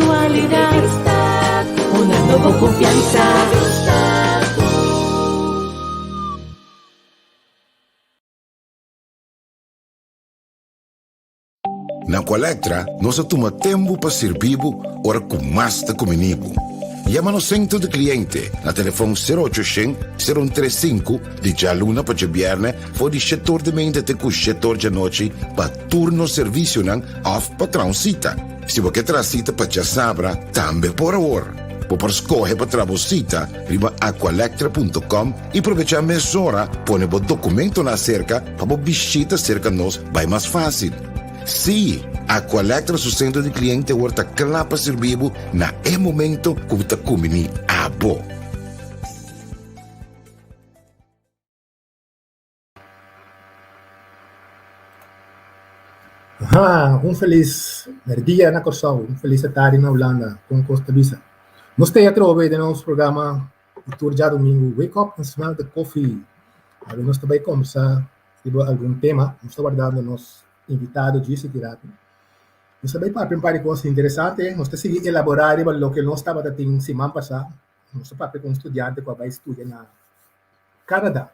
aktualidat, una nobo konfiansa. Na Aqualectra nos a tuma tempu pa sirbi bo ora ku mas ta kumini bo. Yama nos sentro di kliente na telefon sero ocho shen, sero un tres sinku di djaluna pa djabièrnè for di shet or di meinta te ku shet or djanochi pa tur nos servisionan òf pa traha un sita. Si bo ke traha sita pa djasabra tambe por awor. Bo por skohe pa traha bo sita riba aqualectra punto com i probechá mesora pone bo dokumentonan aserka pa bo bishita serka nos bai mas fásil. Sí, Aqualectra su sentro di kliente awor ta kla pa sirbi bo na e momento ku bo ta kumbiní abo. Aha, un felis merdia na Kòrsou, un felis atardi na Hulanda, kon kos ta bisa. Nos ta atrobe den nos programa di tur djadumingu Wake Up and Smell the Coffee. Awe nos ta bai kombersá riba algun tema, nos ta wardando nos invitado djis aki rato. Nos ta bai papia un par di kos interesante, nos ta sigui elaborá riba loke nos tabata tin siman pasá. Nos ta papia ku un studiante ku a bai studia na Canada.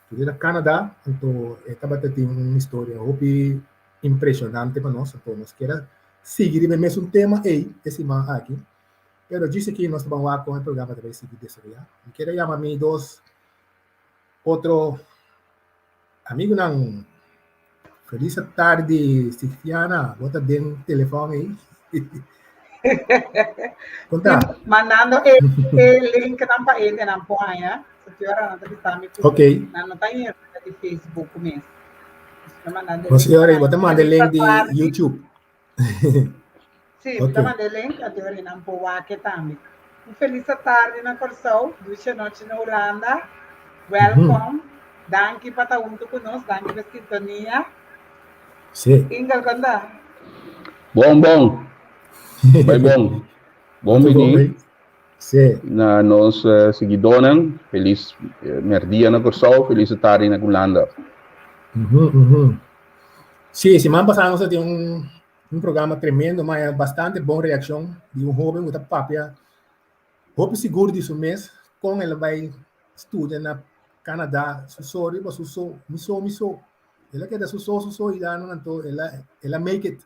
Studia na Canada, anto e tabata tin un historia hopi impresionante pa nos, anto nos kier a sigui riba e mesun tema ei e siman aki. Pero djis aki nos ta ban wak kon e programa ta bai sigui desaroyá. Mi kier a yama mi dos otro amigunan. Felis tardi, Sigfiana. Bo ta den telefòn ei? Konta. Mandando e, e link nan pa ende nan por haña. Señora nan ta bisa mi ku Ok. nan no ta in di Facebook mes. Mandando Nos ora, bo ta manda e link di YouTube. Sí, okay. manda e link, anto ora nan por wak tambe. Un felis tardi na Kòrsou, dushi nochi na Hulanda. Welkom. Danki pa ta huntu ku nos, danki pa sintonia. Sí. Ingel, kon ta? Bon, bon. Bai bon. Bon bini. Sí. Na nos uh, seguidónan, felis eh, merdia na Kòrsou, felis tardi na Hulanda. Sí, siman pasá nos a tin un, un programa tremendo, ma bastante bon reakshon di un hóben ku ta papia hopi sigur di su mes kon el a bai studia na Canada su so riba su so, mi so mi so. El a keda su so su so i dano anto el a el a make it.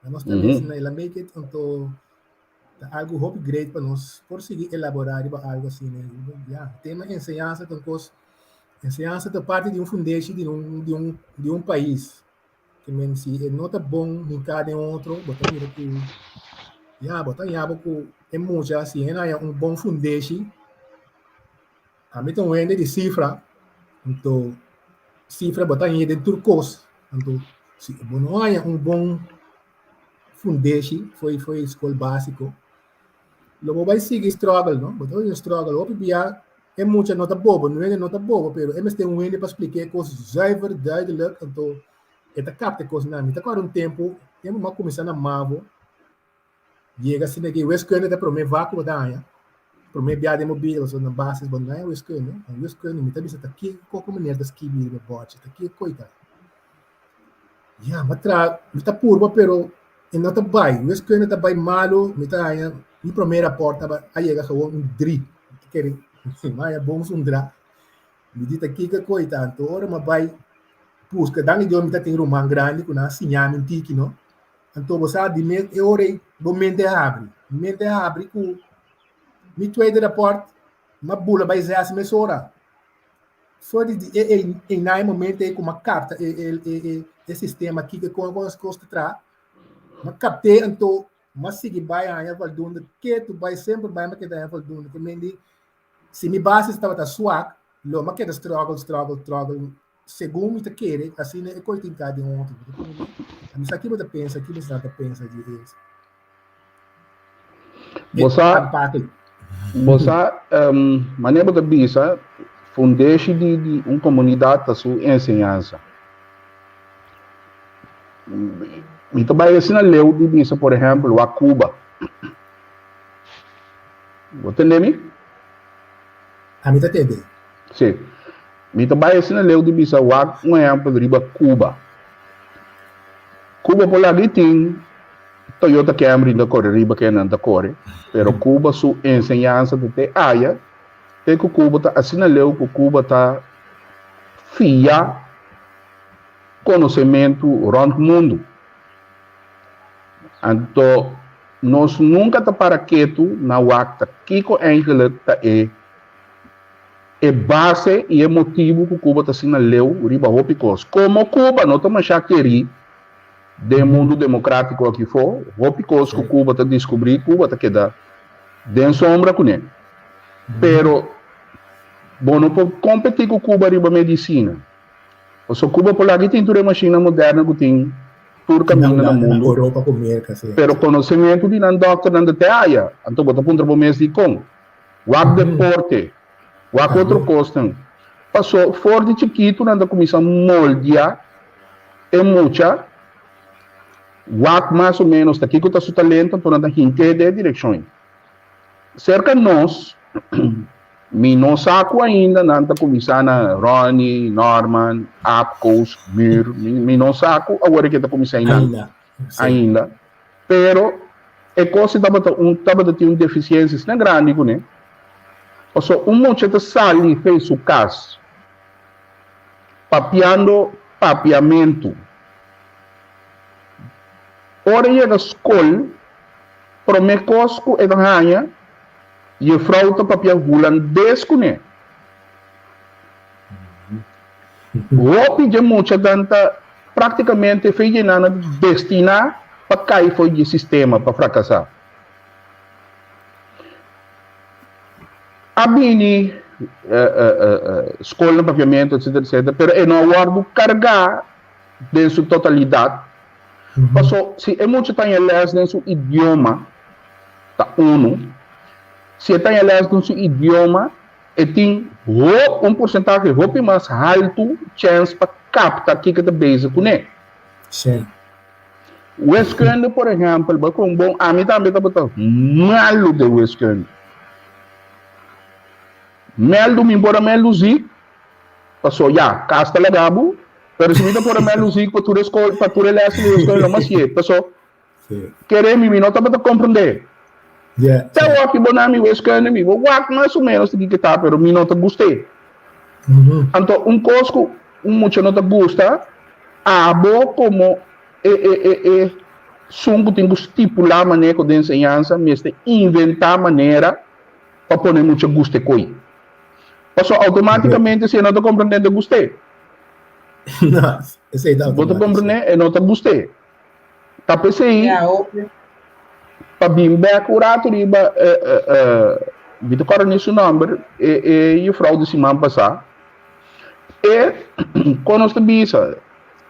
Nos ta mm -hmm. el a make it anto ta algo hopi great pa nos por sigui elaborá riba algo asina. Ya, tema enseñansa ta un kos enseñansa ta parti di un fundeshi di un di un di un pais. Ke men si e no ta bon hinká den otro, bo ta mira ku ya, bo ta haña bo ku e mucha si e haña un bon fundeshi, ami ta un hende di sifra, anto sifra bo ta haña den tur kos, anto si bo no haña un bon fundeshi fo'i fo'i skol básiko, lo bo bai sigui struggle, no? Bo ta bai struggle. Hopi bia e mucha no ta bobo, no hende no ta bobo, pero e mester un hende pa spliká e kos zuiver, duidelijk, anto e ta kapta e kosnan. Mi ta kòrda un tempu, tempu mi a kuminsá na mavo, yega asina ki wiskunde ta promé vak ku bo ta haña, promé bia den bo bida pasobra na basis bo no haña wiskunde, wiskunde mi ta bisa ta kiko ku meneer ta skibi riba e bòchi, ta kiko i ta. Ya, mi a traha, mi ta purba pero e no ta bai. Wiskunde ta bai malu, mi ta haña mi promé rapòrt tabata a yega gewoon un dri. Mi ta kere mi haña bon zundra. Mi di ta kiko ku ei ta. Anto ora mi a bai buska, danki Dios mi ta tin ruman grandi ku nan a siña mi un tiki no. Anto bo sa di mes e ora ei bo mente a habri. Mi mente a habri ku mi tweede rapòrt mi a bula bai zes mesora. For di e e e na e momento ei ku m'a kapta e e e e e sistema kiko kon kon es kos ta traha, m'a kapt'é anto m'a sigui bai haña voldoende ketu bai semper bai m'a keda haña voldoende te men di si mi basis tabata swak lo m'a keda struggle struggle struggle segun mi ta kere asina e kos tin ka den otro. Mi sa ki bo ta pensa ki bo sa ta pensa di es. Bo sa, bo sa, um, manera bo ta bisa, fundeshi di, di un komunidat ta su enseñansa. Mi ta bai asina leu di bisa, por ehèmpel, wak Cuba. Bo tende mi? Ami ta tende. Si. Mi ta bai asina leu di bisa wak un ehèmpel riba Cuba. Cuba por laga i tin. Toyota Camry ta kore riba ke nan ta kore, pero Cuba su enseñansa ta te aya, te ku Cuba ta asina leu ku Cuba ta fia konosementu rònt mundu. Anto nos nunka ta para ketu na wak ta kiko eigenlijk ta e e base i e motibu ku Cuba ta asina leu riba hopi kos. Komo Cuba no ta masha kerí den mundu demokratiko aki fo, hopi kos ku Cuba ta diskubrí, Cuba ta keda den sombra kuné. Pero bo no por kompetí ku Cuba riba medisina. Pasobra Cuba por laga i tin tur e mashinnan moderno ku tin tur kaminda na mundu. Pero konosementu di nan dòkternan ta te aya. Anto bo ta puntra bo mes dikon. Wak deporte, wak otro kosnan. Paso for di chikitu nan ta kuminsá moldia e mucha, wak mas o ménos ta kiko ta su talento, anto nan ta hink'é den e direkshon ei. Serka nos, mi no sa ku ainda nan ta kuminsá na Ronnie, Norman, Ab, Koos, Muur, mi no sa ku awor ke ta kuminsá einan ainda. Pero e kos si tabata un tabata tin un defisiensia asina grandi kuné, pasobra un mucha ta sali fei su kas papiando papiamentu. Ora e yega skol, promé kos ku e ta haña, jefrou ta papia hulandes kuné. Hopi dje muchanan ta práktikamente fe dje nan a destiná pa kai for dje sistema, pa frakasá. A bini skolnan papiamentu etsetera etsetera, pero e no a wòrdu kargá den su totalidat, paso si e mucha ta haña lès den su idioma ta unu, si e ta haña lès den su idioma E tin un porsentahe hopi mas haltu chèns pa kapta kiko ta bezig kuné. Sí. Wiskunde, por ehèmpel, bo kon bon, ami tambe tabata malu den wiskunde. Mèldu mi por a mèldu zik, paso ya, kas ta laga bo, pero si mi ta por a mèldu zik pa tur e skol, pa tur e lès di wiskunde lo mas ye, paso Kere mi, mi no tabata komprendé. Te awor ki bo na mi wiskunde, mi bo wak mas o ménos di kiko ta, pero mi no ta gust'é. Anto un kos ku un mucha no ta gusta, abo komo e e e e sun ku tin ku stipulá maneho den enseñansa mester inventá manera pa pone mucha gust'é koi. Pasobra outomátikamente si e no ta komprendé, e no ta gust'é. Bo ta komprendé? E no ta gust'é. Ta p'esei, pa bin bek un ratu riba, mi ta kòrda ni su nòmber, e e jufrou di siman pasá, e kon nos ta bisa,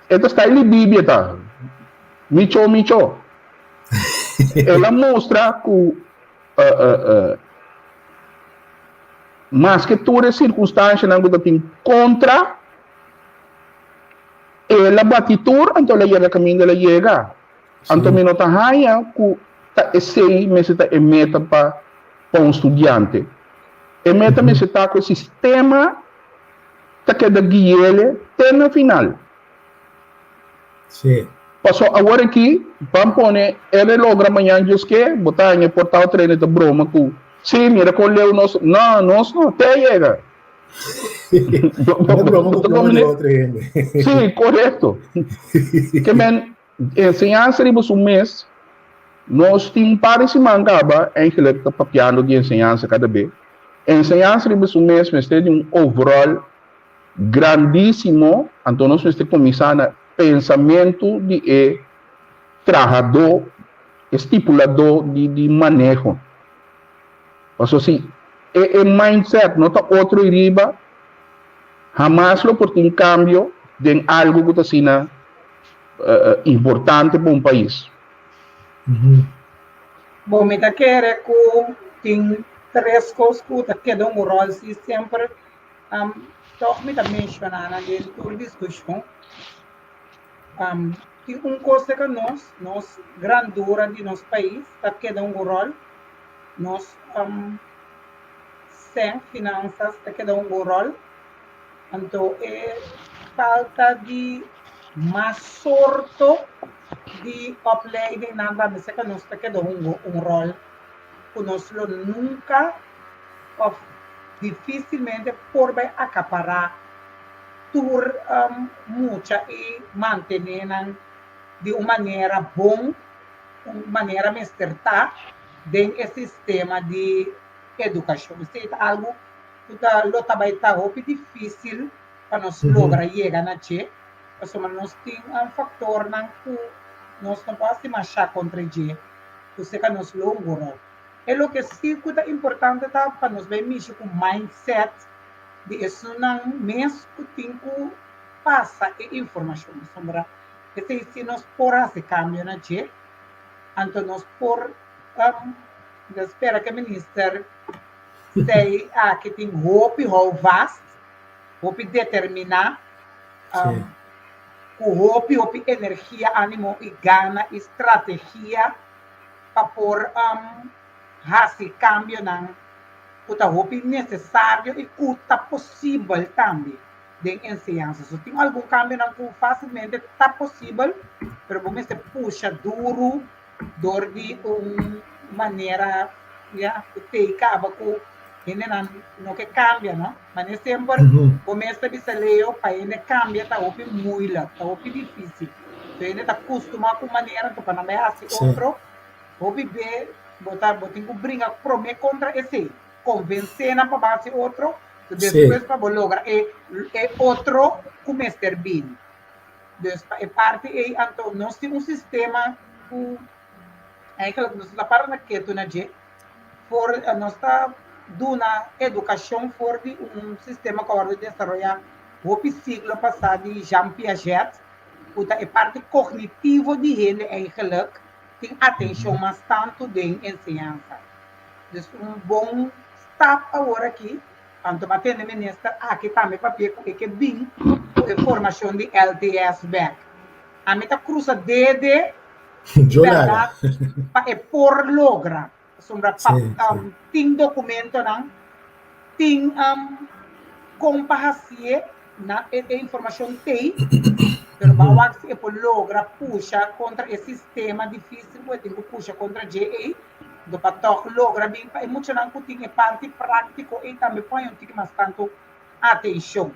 e ta sta li Biblia ta, michó michó. El a mustra ku maske tur e sirkunstanshanan ku ta tin kontra, El a bati tur, anto el a yega kaminda el a yega. Anto mi no ta haña ku ta esei mester ta e meta pa pa un studiante. E meta mester ta ku e sistema ta keda gui'ele te na final. Paso awor aki ban pone e relogra mañan djes ke bo ta haña por ta otro hende ta broma ku si mira kon leu nos, no nos no te a yega. No broma ku broma di otro hende. Sí, korekto. Ke men, enseñansa riba su mes, nos tin un par di siman kaba eigenlijk ta papiando di enseñansa kada be. Enseñansa riba su mes mester di un overall grandísimo, anto nos mester kuminsá na pensamentu di e trahadó, e stipuladó di maneho. Paso si e e mindset no ta otro i riba, hamas lo por tin cambio den algo cu ta asina importante pa un pais. Bo, mi ta kere cu tin tres cos cu ta keda un rol si semper, toch mi ta menciona nan den tur discusion. Tin un cos cerca nos, nos grandura di nos pais ta keda un rol. Nos sen finansas ta keda un rol. Anto e falta di mas sorto. di opleidingnan tambe seka nos ta keda hunga un ròl ku nos lo nunka òf difísilmente por bai akapará tur mucha i mantené nan di un manera bon, un manera mester ta den e sistema di edukashon. Esei ta algu ku ta lo ta bai ta hopi difísil pa nos logra yega na dje, pasobra nos tin faktornan ku nos no por hasi mashá kontra dje, ku seka nos lo un ròl. E loke sí ku ta importante ta pa nos bai mishi ku mindset di esunnan mes ku tin ku pasa e informashon, pasobra esei si nos por hasi kambio na dje, anto nos por mi ta spera ku e minister sei aki tin hopi houvast, hopi determiná, ku hopi hopi energia, ánimo i gana i strategia pa por hasi kambionan ku ta hopi nesesario i ku ta posibel tambe den enseñansa. So tin algun kambionan ku fásilmente ta posibel, pero bo mester pusha duru dor di un manera ya ku tei kaba ku hendenan no ke kambia no. Mane semper bo mes ta bisa Leo pa hende kambia ta hopi moeilijk, ta hopi difícil. So hende ta kustumá ku manera anto pa nan bai hasi otro hopi be bo ta bo tin ku bringa promé kontra esei, konvensé nan pa bai hasi otro, despues pa bo logra e e otro ku mester bini. Dus pa e parti ei anto nos tin un sistema ku eigenlijk nos no ta para na ketu na dje for nos ta duna edukashon for di un sistema ku a wòrdu desaroyá hopi siglo pasá di Jean Piaget ku ta e parti kognitivo di hende eigenlijk tin atenshon mas tantu den enseñansa. Dus un bon stap awor aki Anto m'a tende minister aki tambe papia ku e ke bin ku e formashon di LTS bek. Ami ta krusa dede di bèrdat pa e por logra. Pasobra pa tin dokumentonan, tin kon pa hasié, na e informashon t'ei, pero bo a wak si e por logra pusha kontra e sistema difísil ku e tin ku pusha kontra dje ei. Anto pa tòg logra bin pa e muchanan ku tin e parti práktiko ei tambe por haña un tiki mas tantu atenshon.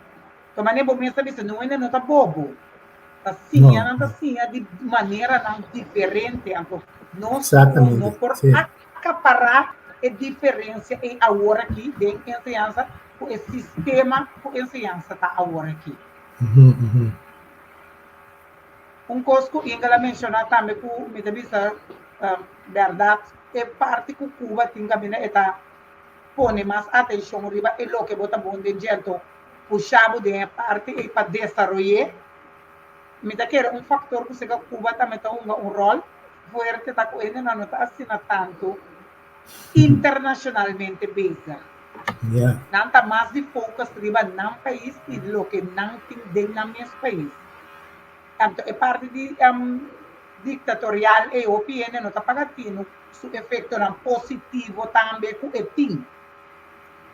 To manera bo mes ta bisa no hende no ta bobo. Ta siña nan ta siña di maneranan diferente. Anto nos ku no por akapará e diferensia ei awor aki den enseñansa ku e sistema ku enseñansa ta awor aki. Un kos ku Ingel a menshoná tambe ku mi ta bisa bèrdat, e parti ku Cuba tin kaminda e ta pone mas atenshon riba e loke bo ta bon den dje, anto pusha bo den e parti ei pa desaroy'é. Mi ta kere un faktor ku seka Cuba tambe ta hunga un ròl fuerte ta ku hendenan no ta asina tantu internashonalmente bezig. Nan ta mas di focus riba nan pais i loke nan tin den nan mes pais. Anto e parti di dictatorial ei hopi hende no ta paga tinu su efectonan positivo tambe cu e tin.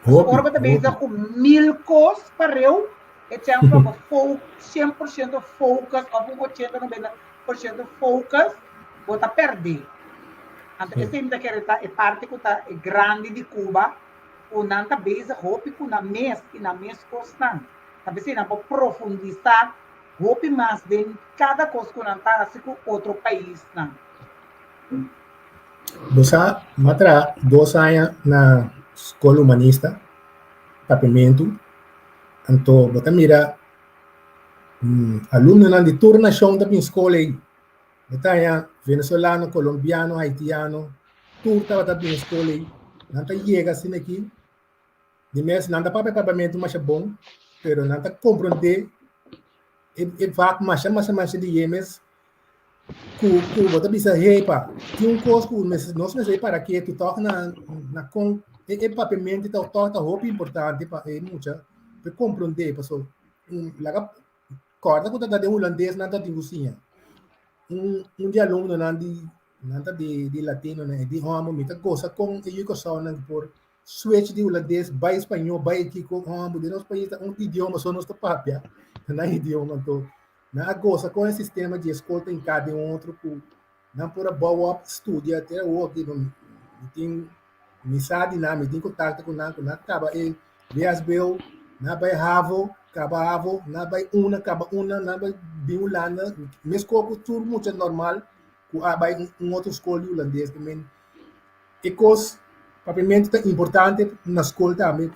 Pasobra ora bo ta bezig cu mil cos pareu, e chens pa bo fo 100% focus of un 80, 90% focus bo ta perde. Anto esei mi ta kere ta e parti cu ta e grandi di Cuba, cu nan ta bezig hopi cu nan mes y nan mes cosnan. Ta p'esei nan por profundisa hopi mas den kada kos ku nan ta hasi ku otro paisnan. Bo sa, mi a traha dos aña na skol humanista, Papiamentu, anto bo ta mira alumnonan di tur nashon ta bin skol ei. Bo ta haña venezolano, kolombiano, haitiano, tur tabata bin skol ei. Nan ta yega asina aki. Di mes nan ta papia papiamentu masha bon, pero nan ta komprondé e e vak masha masha masha di yemes ku ku bo ta bisa hey pa tin un kos ku mes nos mester para ketu tòg na na kon e e papiamentu ta tòg ta hopi importante pa e mucha pa e komprondé paso laga kòrda ku ta ta den hulandes nan ta tin ku siña un un di alumnonan di nan ta di di latinonan e di hòmber mi ta gosa kon e yu kòrsounan por switch di hulandes bai spañó bai kiko hòmber den nos pais ta un idioma so nos ta papia ta nan idioma anto. Nan a gosa kon e sistema di e skol ta hinká den otro ku nan por a bou op studia te awor aki. Mi tin mi sa di nan, mi tin kontakto ku nan, ku nan kaba e VSBO, nan bai havo, kaba havo, nan bai una, kaba una, nan bai bin Hulanda, meskos ku tur mucha normal ku a bai un otro skol di hulandes. E kos papiamentu ta importante na skol tambe,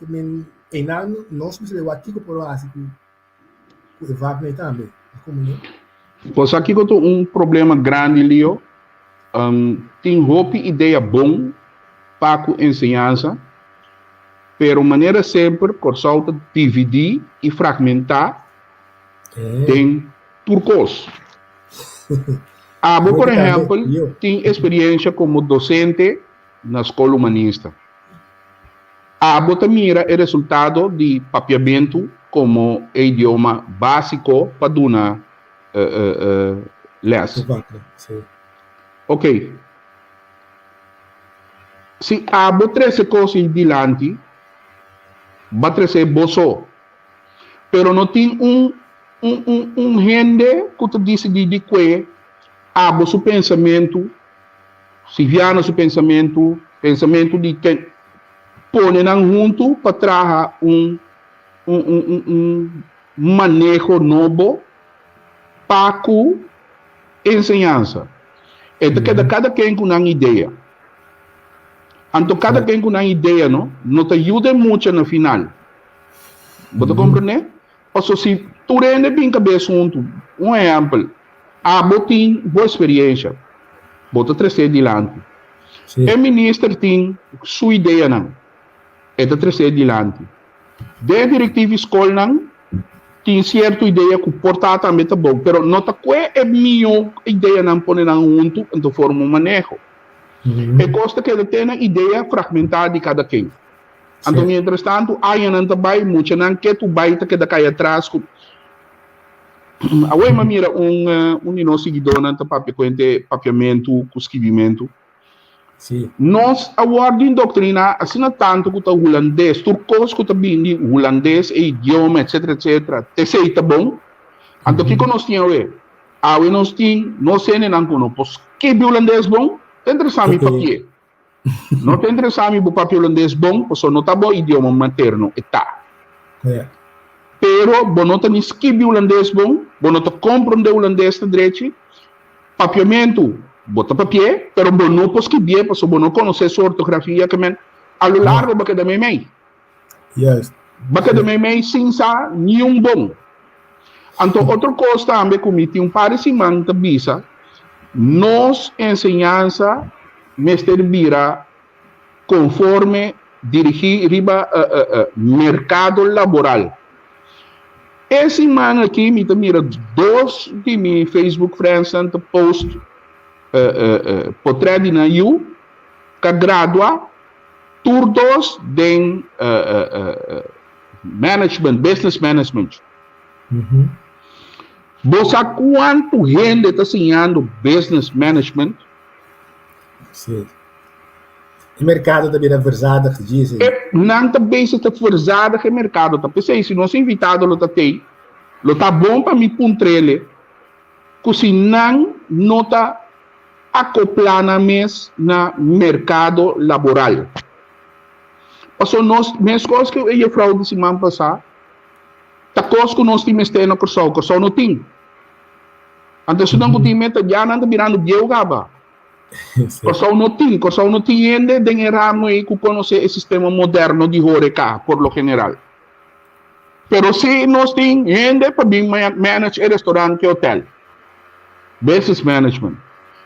einan nos mester wak kiko por hasi ku ku e vak nei tambe. Komo no? Bo sa kiko ta un problema grandi, Leo? Tin hopi idea bon pa ku enseñansa, pero manera semper Kòrsou ta dividí i fragmentá den tur kos. Abo, por ehèmpel, tin eksperiensha komo dosente na skol humanista. Abo ta mira e resultado di papiamentu komo e idioma básiko pa duna lès. Ok. Si abo trese kos ei dilanti, ba trese bo so. Pero no tin un un un un hende ku ta disidí di kue abo su pensamentu, Siviano su pensamentu, pensamentu di ken, pone nan huntu pa traha un un un un un maneho nobo pa ku enseñansa. E ta keda kada ken ku nan idea. Anto kada ken ku nan idea no, no ta yuda e mucha na final. Bo ta komprendé? Paso si tur hende bin kabes huntu, un ehèmpel, abo tin bo eksperiensha, bo ta tres'é dilanti. E minister tin su ideanan, e ta tres'é dilanti. Den e direktiv di skolnan tin sierto idea ku por ta tambe ta bon, pero no ta kue e mihó ideanan pone nan huntu anto forma un maneho. E kos ta keda te na idea fragmentá di kada ken. Anto mientras tanto añanan ta bai, muchanan ke tu bai ta keda kai atras ku Awor mi a mira un un di nos siguidónan ta papia kuente papiamentu ku skibimentu. Nos a wòrdu indoktriná asina tantu ku ta hulandes, tur kos ku ta bini di hulandes, e idioma etsetera etsetera, t'esei ta bon. Anto kiko nos tin awe? Awe nos tin nos hendenan ku no por skibi hulandes bon, ta interesá mi papi'é. No ta interesá mi bo papia hulandes bon, pasobra no ta bo idioma materno, e ta. Pero bo no ta ni skibi hulandes bon, bo no ta komprondé hulandes ta drechi. Papiamentu, bo ta papi'é, pero bo no por skibié pasobra bo no konosé su ortografia, ke men a lo largo bo keda meimei. Juist. Bo keda meimei sin sa niun bon. Anto otro kos tambe ku mi tin un par di siman ta bisa, nos enseñansa mester bira konforme dirigí riba merkado laboral. E siman aki mi ta mira dos di mi Facebook friendsnan ta post potrèt di nan yu ka gradua tur dos den management, business management. Bo sa kuantu hende ta siñando business management? Sí. E merkado ta bira verzadig, djis. E nan ta bezig ta verzadig e merkado. Ta p'esei si nos invitado lo ta tei, lo ta bon pa mi puntr'ele ku si nan no ta akoplá nan mes na merkado laboral. Pasobra nos, meskos ku e jefrou di siman pasá, ta kos ku nos tin mester na Kòrsou, Kòrsou no tin. Anto esunnan ku tin meta ya nan ta birando bieu kaba. Kòrsou no tin, Kòrsou no tin hende den e ramo ei ku konosé e sistema moderno di horeca por lo general. Pero si nos tin hende pa bin manage e restaurant ku e hotel. Business management.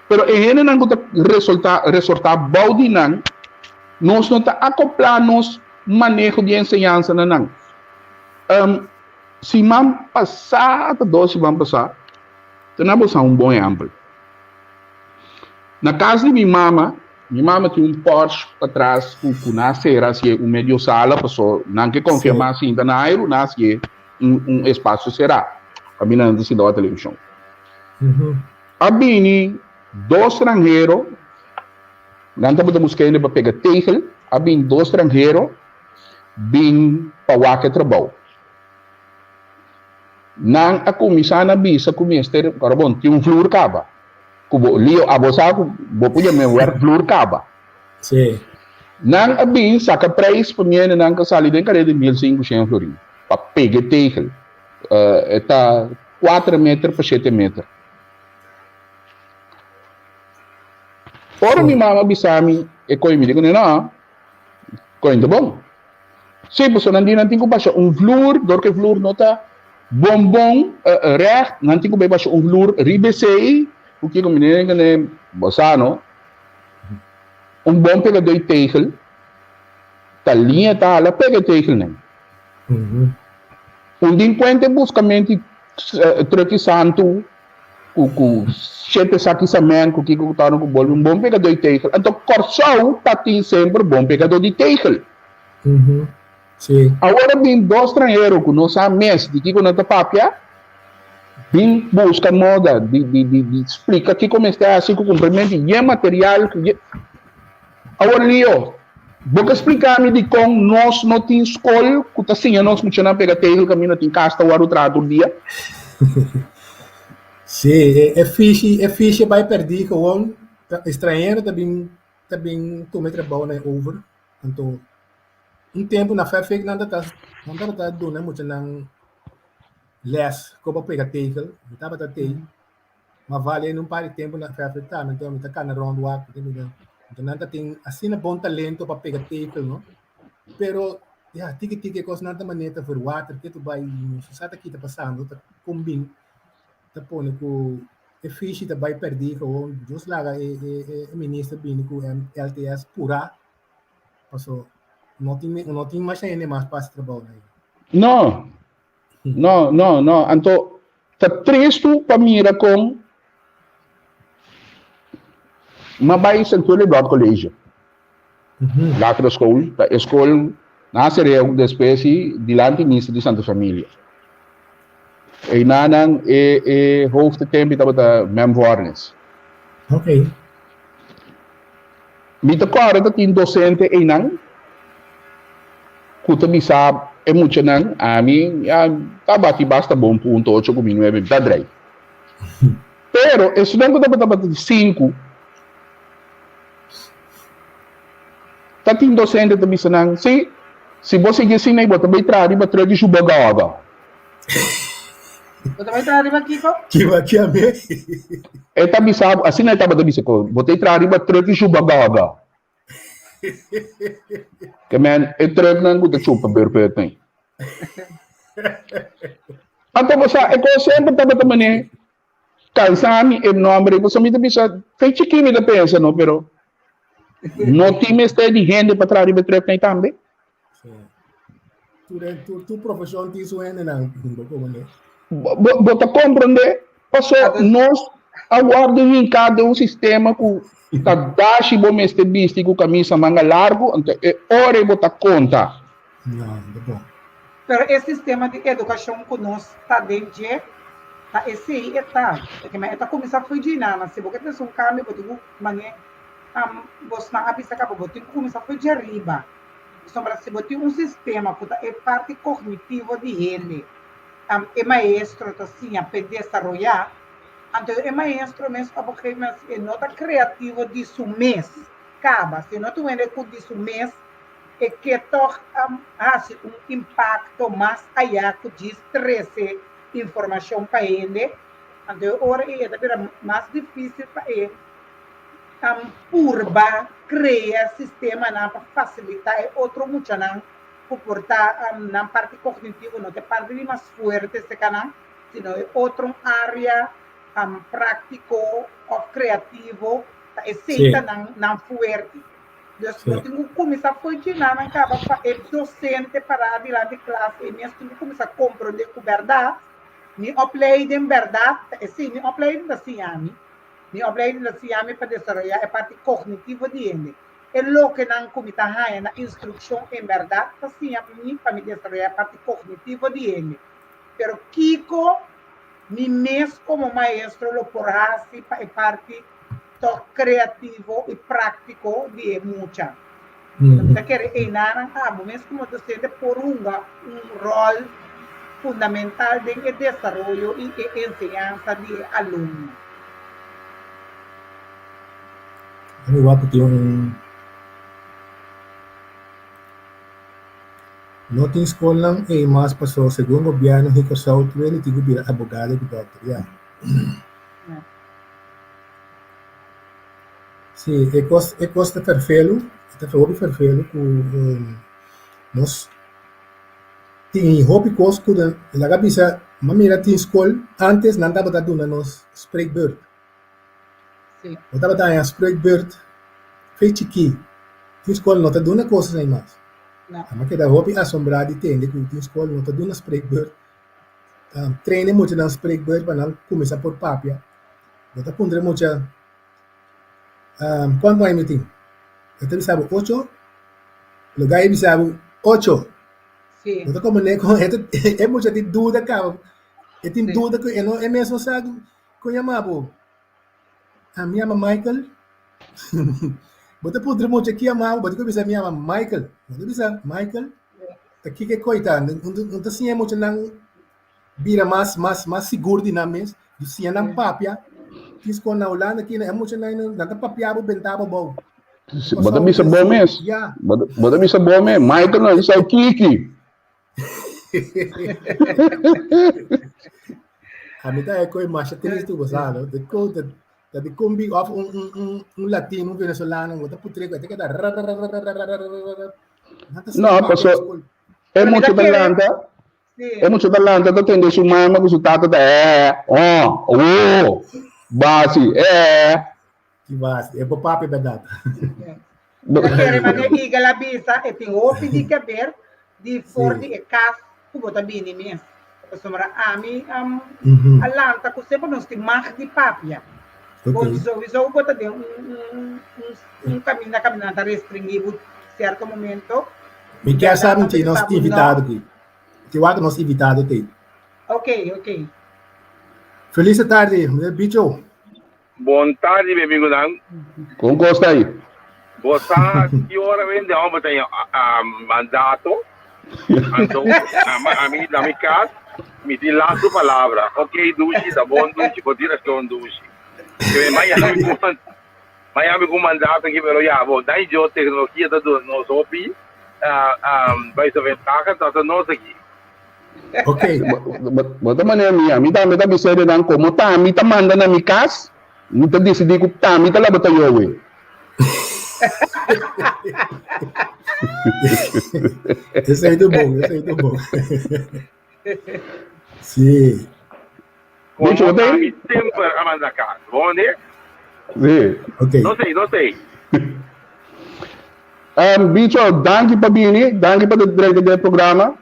Pero e hendenan ku ta resulta resortá bou di nan, nos no ta akoplá nos maneho di enseñansa na nan. Siman pasá, ta dos siman pasá, ta na bosa un bon ehèmpel. Na kas di mi mama, mi mama tin un porch patras ku ku nan a sera hasié un medio sala paso nan ke konfia mas sinta na airu, nan hasié un un espasio será kaminda nan ta sinta wak televishon. A bini dos stranhero, nan tabata buska hende pa pega tegel, a bini dos stranhero bin pa wak e trabou. Nan a kuminsá na bisa ku mester, ora bon tin un vloer kaba, ku bo Leo abo sa ku bo por yama e werkvloer kaba. Sí. Nan a bin saka prijs pa mi hende nan ka sali den kareda di 1500 florin pa pega e tegel. E ta kuater meter pa shete meter. Ora mi mama bisa mi e koe mi di kuné no, koe ta bon. Sí, pasobra nan di nan tin ku basha un vloer, dor ku e vloer no ta bon bon règt, nan tin ku bai basha un vloer riba esei, ku kiko mi di kuné bo sa no, un bon pegadó di tegel ta liña ta hala pega e tegelnan. Un din kuenta e buskamenti truki santu ku ku shete saki samen ku kiko ku ta ku bolbe un bon pegadó di tegel. Anto Kòrsou ta tin semper bon pegadó di tegel. Sí. Awor a bin dos stranhero ku no sa mes di kiko nan ta papia, bin buska moda di di di di splika kiko mester hasi ku kumprimentu yen material ku yen. Awor Leo, bo ke splika mi dikon nos no tin skol ku ta siña nos muchanan pega tegel kaminda tin kas ta wòrdu traha tur dia? Sí, e e fishi e fishi a bai pèrdí gewoon, ta estranhero ta bin ta bin tuma e trabounan over, anto Un tempu na Fefik nan ta nan tabata duna e muchanan les kon pa pega tegel. Mi tabata tei, ma vale un par di tempu na Fefik tambe, enton mi ta kana rond wak mi ta mira. Enton nan ta tin asina bon talento pa pega tegel no, pero ya tiki tiki e kosnan ta manera ta verwater ke tu bai no sa ta kita pasando ta kombin ta pone ku e fishi ta bai pèrdí gewoon. Dios laga e e minister bini ku LTS purá. Paso no tin no tin masha hende mas pa hasi trabou na No. No, no, no. Anto ta tristu pa mira kon m'a bai Sint Willibrord College. Latere school, ta e skol na Sereo despues di dilanti misa di Santa Familia. Einanan e e hoofd e tempi tabata Mem Vornis. Okay. Mi ta kòrda ta tin dosente einan ku ta bisa e muchanan, ami ya ta bati basta bon punto, ocho ku mi nuebe, mi ta drei. Pero esunnan ku tabata bati sinku, ta tin dosente ta bisa nan, si, si bo sigui asina ei bo ta bai traha riba truk di Shubagògò. Bo ta bai traha riba kiko? Kiba ki a me? E ta bisa bo, asina e tabata bisa ku bo ta traha riba truk di Shubagògò. Ke men e truknan ku ta chupa beurput nei. Anto bo sa, e kos semper tabata manera kansa mi e nomber ei, pasobra mi ta bisa, fe chikí mi ta pensa no, pero no tin mester di hende pa traha riba e truk nei tambe. Sí. Tur, tur, tur profeshon tin su hendenan, bo komprendé. Bo, bo ta komprendé? Paso nos a wòrdu hinká den un sistema ku ta dashi bo mester bisti ku kamisa manga largu, anto e ora ei bo ta konta. No, ta bon. Pero e sistema di edukashon ku nos ta den dje, ta esei e ta. E ta kuminsá fo'i dje nana. Si bo ke trese un kambio, bo tin ku manera bosnan a bisa kaba, bo tin ku kuminsá fo'i dje ariba. Pasobra si bo tin un sistema ku ta e parti kognitivo di hende, e maestro ta siña p'e desaroyá, anto e maestro mes op un gegeven moment si e no ta kreativo di su mes kaba, si e no ta un hende ku di su mes e ke tòg hasi un impakto mas ayá ku djis trese informashon pa hende, anto e ora ei e ta bira mas difísil pa e purba krea sistemanan pa fasilitá e otro muchanan ku por ta nan parti kognitivo no ta e parti di mas fuerte serka nan, sino e otro un área práktiko òf kreativo ta esei ta nan nan fuerte. Dus bo tin ku kuminsá fo'i djina nan kaba pa e dosente pará dilanti klas e mes tin ku kuminsá komprondé ku bèrdat mi opleiding bèrdat ta esei mi opleiding ta siña mi. Mi opleiding ta siña mi pa desaroyá e parti kognitivo di hende. E lokenan ku mi ta haña na instrukshon en bèrdat ta siña mi pa mi desaroyá e parti kognitivo di hende. Pero kiko mi mes komo maestro lo por hasi pa e parti tòg kreativo i práktiko di e mucha? Mi ta kere einanan abo mes komo dosente por hunga un ròl. fundamental den e desaroyo i e enseñansa di e alumno. Mi wak ku tin un No tin skolnan ei mas paso segun gobièrnu hi Kòrsou tur hende tin ku bira abogado ku dòkter ya. Sí, e kos e kos ta ferfelu, e ta hopi ferfelu ku nos tin hopi kos ku laga bisa mi a mira tin skol antes nan tabata duna nos spreekbeurt. Bo tabata haña spreekbeurt fe chikí. Tin skol no ta duna kosnan ei mas. Mi a keda hopi asombrá di tende ku tin skol no ta duna spreekbeurt. Train e muchanan spreekbeurt pa nan kuminsá por papia. Bo ta puntra e mucha, Kuantu aña mi tin? E ta bisa bo ocho. Lugá e bisa bo ocho. Bo ta komprendé ku e mucha tin duda kaba. E tin duda ku e no e mes no sa. Kon yama bo? Mi yama Michael. Bo ta puntra mucha ki yama bo, bo ta bisa mi yama Michael. Bo ta bisa Michael, ta kiko e koi ta? No ta siña e muchanan bira mas mas mas sigur di nan mes, di siña nan papia. Kis kon na Hulanda kina e muchanan nan ta papia bo benta bo abou. Bo ta bisa bo mes. Bo ta bisa bo mes. Michael no sa kiki. A mi ta e koi masha tristu bo sa no. De kon ta ta di kon bi of un un un un latino, un venezolano, bo ta putre ku e ta keda rararararararararara. Nan ta No, siña papia paso na skol. e Pero mi mucha ta ta kere, lanta, sí. e mucha ta lanta ta tende su mama ku su tata ta eh, oh, oh, basi, eh. Ki basi, e bo papia berdad. Mi ta kere manera Eagle a bisa, e tin hopi di keber di for di e kas ku bo ta bini mes. Pasobra ami a lanta ku semper nos tin mag di papia. Bo souiso bo ta den un kaminda kaminda nan ta restringí bo sierto momento. Mi kier sa mi tin nos invitado aki. Ti wak nos invitado t'ei. Ok, ok. Feliz tardi, meneer Bicho. Bon tardi mi amigunan. Kon kos ta ei? Bo sa ki ora wende homber ta haña mandato? Anto ami na mi kas mi tin lastu palabra. Ok dushi, ta bon dushi, bo tin rason dushi. Ke mi yami ku mi yami ku mandato aki pero ya bo dai Dios teknologia ta duna nos hopi bai sa ventaha ta nos aki. Ok. Bo ta manera mi, ami tambe ta bisa e nan komo ta mi ta manda na mi kas, mi ta disidí ku ta mi ta laba ta yowe. Esei ta bon, esei ta bon. Sí. Komo ta mi semper a manda kas, bo mande? Sí. Ok. No sei, no sei. Bicho, danki pa bini, danki pa drenta den e programa.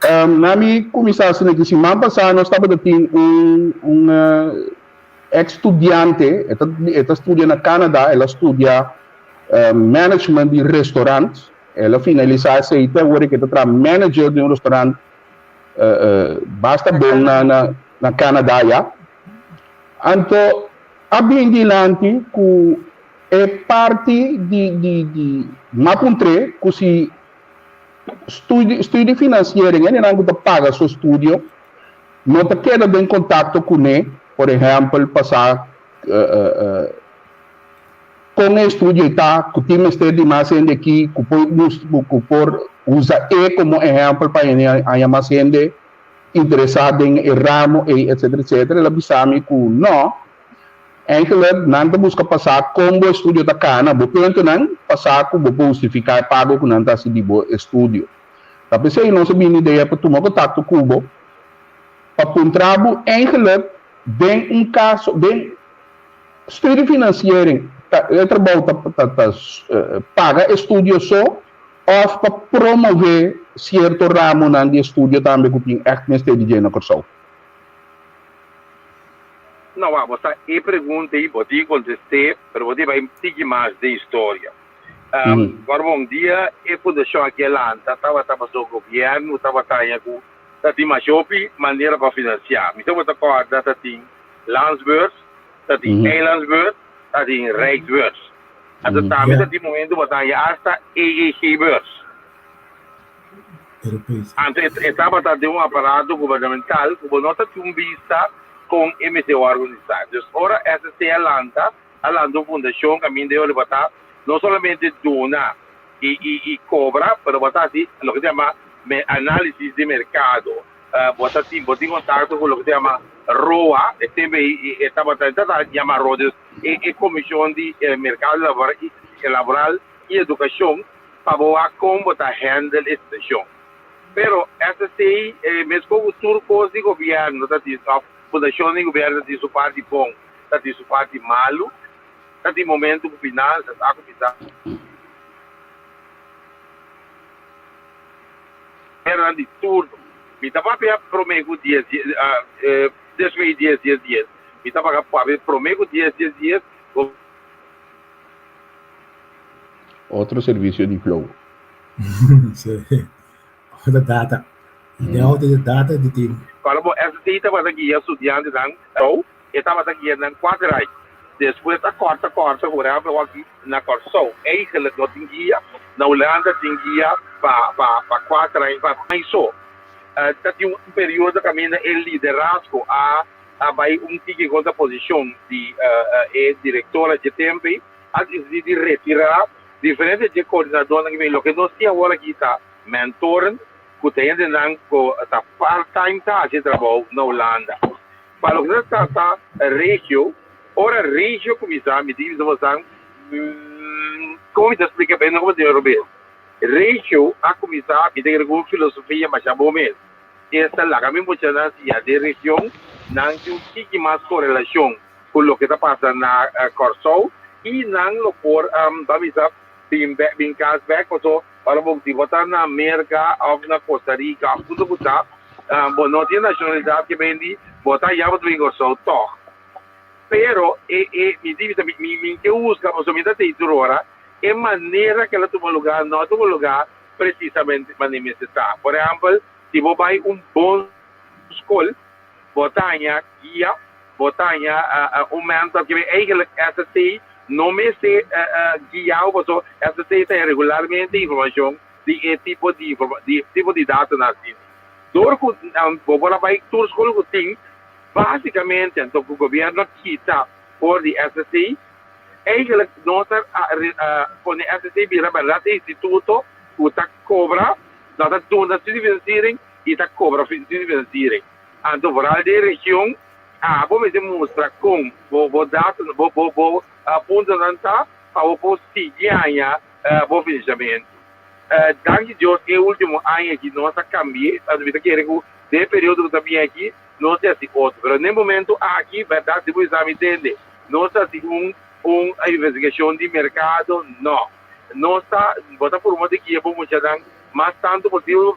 Na mi kuminsá asina ki siman pasá nos tabata tin un un eks studiante, e ta e ta studia na Canada, el a studia management di restaurant, el a finalisá esei te awor e ta traha manager di un restaurant basta bon na na na Canada ya. Anto a bin dilanti ku E parti di di di mapuntr'é ku si studi studiefinanciering hendenan ku ta paga su estudio no ta keda den kontakto kuné, por ehèmpel pa sa kon e estudio ei ta, ku tin mester di mas hende aki ku por ku por usa e komo ehèmpel pa hende haña mas hende interesá den e ramo ei etcetera etcetera. El a bisa mi ku nò. Eigenlijk nan ta buska pa sa kon bo estudio ta kana, bo puntonan pa sa ku bo por hustifiká e pago ku nan ta hasi di bo estudio. Ta p'esei nos a bini idea pa tuma kontakto ku bo pa puntra bo eigenlijk den un kaso den studiefinanciering ta e trabou ta ta ta paga estudio so òf pa promové sierto ramonan di estudio tambe ku tin ègt mester di dje na Kòrsou. No, wak, bo sa e pregunta ei, bo tin kontest'é, pero bo tin bai tiki mas den historia. Ora bon dia e fundashon aki a lanta, tabata pasobra gobièrnu tabata haña ku ta tin masha hopi manera pa finansiá. Mi tabata kòrda ta tin Landsbeurs, ta tin Eilandsbeurs, ta tin Rijksbeurs. Anto tambe ta tin momentu bo ta haña asta EEG-beurs. Europees. Anto e tabata den un aparato gubernamental ku bo no ta tin un bista kon e mester organisá. Dus ora SSC a lanta, a lanta un fundashon kaminda e ora ta no solamente duna i i i kobra, pero bo ta hasi loke ta yama análisis di merkado. Bo ta tin bo tin kontakto ku loke ta yama roa, e tempu ei e tabata e tabata yama roa, dus e e komishon di merkado laboral i edukashon pa bo wak kon bo ta handle e situashon. Pero SSC meskos ku tur kos di gobièrnu ta tin òf fundashon di gobièrnu ta tin su parti bon, ta tin su parti malu, ta tin momento ku finansas a kuminsá Gobièrnunan di turno. Mi ta papia promé ku dies dies despues di dies dies dies. Mi ta papia promé ku dies dies dies. Otro servicio di Flow. Sí. Otro data. Y den otro data di tin. Cuando bo ST tabata guia studiantenan Kòrsou, e tabata guia nan kuater aña. Despues a kòrta kòrta, por ehèmpel awor aki na Kòrsou eigenlijk no tin guia, na Hulanda tin guia pa pa pa kuater aña, pa aña so. Ta tin un periodo kaminda e liderazgo a a bai un tiki kontra posishon di e direktora dje tempu ei. A disidí di retirá diferente dje koordinadónan ki loke nos tin awor aki ta mentoren ku ta hendenan ku ta part time ta hasi e trabou na Hulanda. Pa loke ta trata regio, ora regio kuminsá mi tin bisa bosan komo mi ta splika ben no komo tin robes. Regio a kuminsá mi ta kere ku un filosofia masha bon mes. Esta laga mi muchanan siña den region nan tin un tiki mas korelashon ku loke ta pasa na Kòrsou i nan lo por ta bisa bin bek bin kas bek paso ora bo si bo ta na Merka òf na Costa Rica òf kusa ku ta bo no tin nashonalidat ke bendi bo ta aya bo ta bin Kòrsou tòg pero e e mi tin bisa mi mi ke husga pasobra mi ta tei tur ora e manera ke el a tuma lugá no a tuma lugá presisamente manera mester ta por ehèmpel si bo bai un bon skol bo ta haña guia, bo ta haña un mentor ke eigenlijk SSC no mester guia bo paso SSC ta haña regularmente informashon di e tipo di di tipo di datonan asina. Dor ku bo por a bai tur skol ku tin basikamente anto ku gobierno a kita for di SSC eigenlijk nos a pone SSC bira bèrdat e instituto ku ta kobra, nan ta duna studiefinansiering i ta kobra studiefinansiering. Anto vooral den region abo mester mustra kon bo bo datonan bo bo bo puntonan ta pa bo por sigui haña bo financiamento. Danki Dios e ultimo aña aki nos a cambi'e, pasobra mi ta kere ku den e periodo ku ta bini aki nos ta hasi otro. Pero den momento aki berdad si bo bisa mi tende nos ta hasi un un investigacion di mercado no. Nos ta bo ta purba di guia bo muchanan mas tanto posibel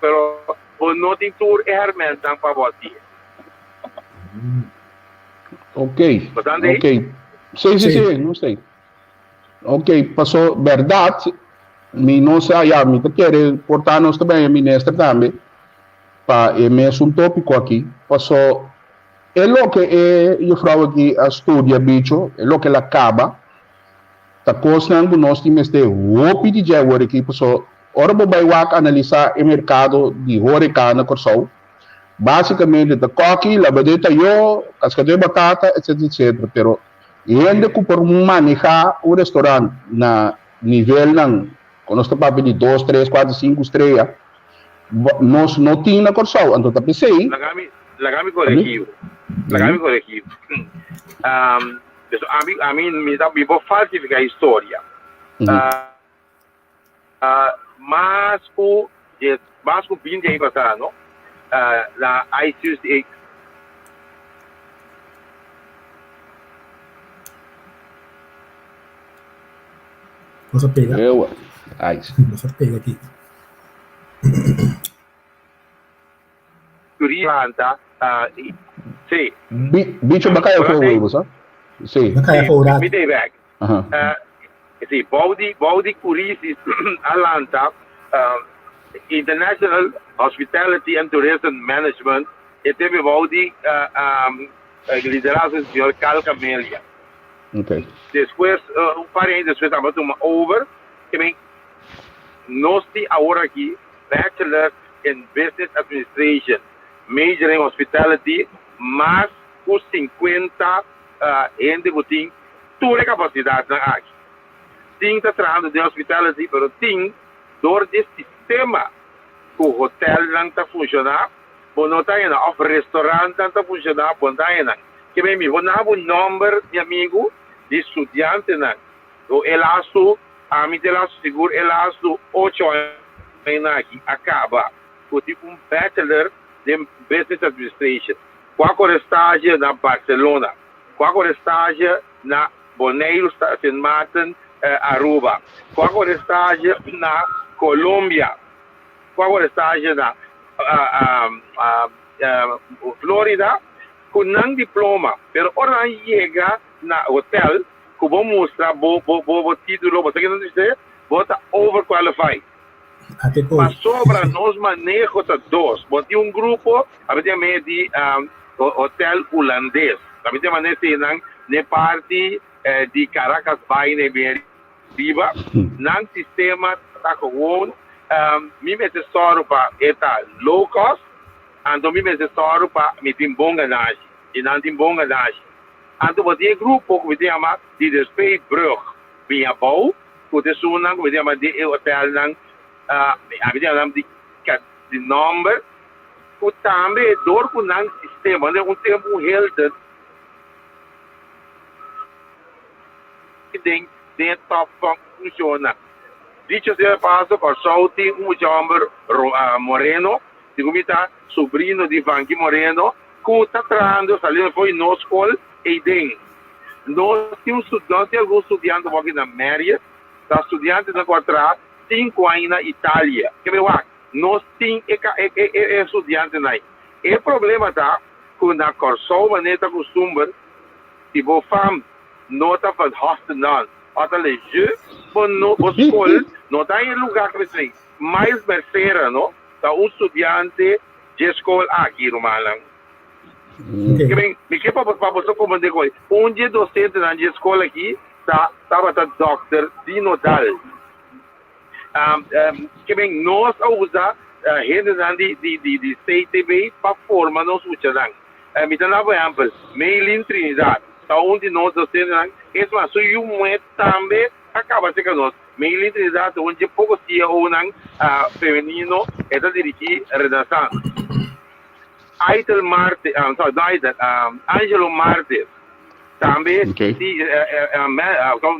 pero Bo no tin tur e hermentnan pa bo hasié. Ok, Bo ta andei? ok. Sí, sí, sí, no sé. Ok, paso berdad, mi no sa, ya, mi ta kere por ta nos ta bini minister tambe pa e mesun tópiko aki. Paso e loke e juffrouw aki a studia bicho, e loke el a kaba, ta kosnan ku nos tin mester hopi di dje awor aki, paso Ora bo bai wak analisá e merkado di horeca na Kòrsou, básikamente ta kòki, labadó tayó, kaskadó e batata, etcétera, etcétera. Pero hende ku por manehá un restorant na nivelnan ku nos ta papia di dos, tres, kuater, sinku strea, nos no tin na Kòrsou. Anto ta p'esei. Laga mi, laga mi koregí bo. Laga mi koregí bo. Ami, ami, mi ta, mi por falsifiká historia. Mas ku dies, mas ku binti aña pasá no, na ICUC. Nos a pega. Ewa, ai. Nos a pega aki. Planta, sí. Bicho ba kaya afó wei bo sa? Sí. Ba kaya afó rato. Mi ta bek. Sí, bou di bou di Curisis a lanta International Hospitality and Tourism Management e tebe bou di liderazgo di señor Carl Camelia. Okay. Despues un par di aña despues tabata tuma over, nos tin awor aki. Bachelor in Business Administration, major in Hospitality, mas ku 50 hende ku tin tur e kapasidatnan aki. Tin ta trahando den hospitality, pero tin dor di e sistema ku hotelnan ta funshoná, bo no ta haña nan, òf restorantnan ta funshoná, bo no ta haña nan. Ke men mi por na bo nòmber, mi amigu, di studiantenan. Lo e lastu, ami ta e lastu sigur, e lastu ocho añanan aki a kaba ku tin un bachelor den Business Administration, ku a kore stage na Barcelona, ku a kore stage na Boneiru, Sint Maarten, Aruba, ku a kore stage na Colombia, ku a kore stage na Florida ku nan diploma, pero ora nan yega na hotel ku bo mustra bo bo bo titulo, bo sa kico nan ta bis'e? Bo ta overqualified. Pasobra nos maneho ta dos. Bo tin un grupo, a mi tin di hotel hulandes. A mi tin mane nan ne parti di Caracas bay ne bien riba. Nan sistema ta gewoon, mi mester sòru pa e ta low cost, anto mi mester sòru pa mi tin bon ganashi. I nan tin bon ganashi. Anto bo tin e grupo ku mi ta yama di de Speetbrug bin abou, ku ta esunnan ku mi ta yama di e hotelnan, ami ta yama nan di di nòmber, ku tambe dor ku nan sistema, un tempu un Hilton den den e top kon funciona. Dicho sea de paso, Kòrsou tin un mucha hòmber Moreno, segun mi ta sobrino di Vanky Moreno, ku ta trahando saliendo for di nos skol eiden. Nos tin un nos tin algun studiante wak na Marriott, ta studiantenan ku a traha sinku aña na Italia. Ke mi wak, nos tin e e e e studiantenan ei. E problema ta ku na Kòrsou manera ta kustumber, si bo fam no ta van Hostendan òf ta Lejeu, bo no bo skol no ta e lugá ku mester. Miles Mercera no ta un studiante dje skol aki, rumannan. Ke men, mi ke pa pa boso komprendé koe un dje dosentenan dje skol aki ta tabata dòkter Dino Dal. Ke men, nos a usa hendenan di di di di CTB pa forma nos muchanan. Mi ta na por ehèmpel, Maylin Trinidad ta un di nos dosentenan, es mas su yu muhé tambe a kaba serka nos. Maylin Trinidad ta un dje poko CEOnan femenino, e ta dirigí Renaissance. Aitel Marte, sorry, no Aitel, Angelo Martes, tambe di,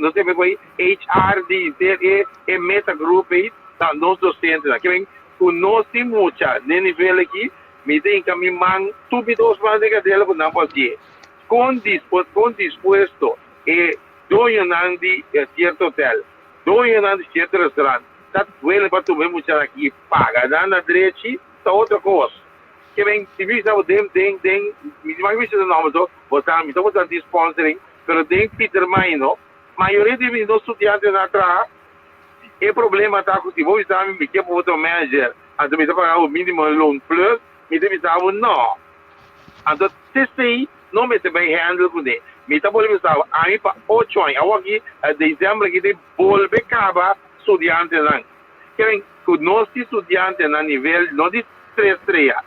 no sé por ahí, HR di henter e e Meta Group ei, ta nos docentenan. Ke men ku nos tin mucha n'e nivel aki, mi ta hinka mi man, tur mi dos man den kadela ku nan por hasié. Kon dispu, kon dispuesto e doñonan di sierto hotel, doñonan di sierto restaurant ta duele pa tuma e muchanan aki i paga nan na drechi, ta otro kos. Ke men si mi bisa bo den den den mi tin mas bisa nomber so bo sa mi ta bosa di sponsoring pero den Pietermaai no mayoria di mi no studiantenan a traha e problema ta ku si bo bisa mi mi ke pa bo ta un manager anto mi ta paga bo minimum loon plus mi ta bisa bo no anto tesey no mester bai handle kuné mi ta bolbe bisa bo ami pa ocho aña awor aki december aki ta bolbe kaba studiantenan. Keren ku nos tin studiante na nivel no di tres strea,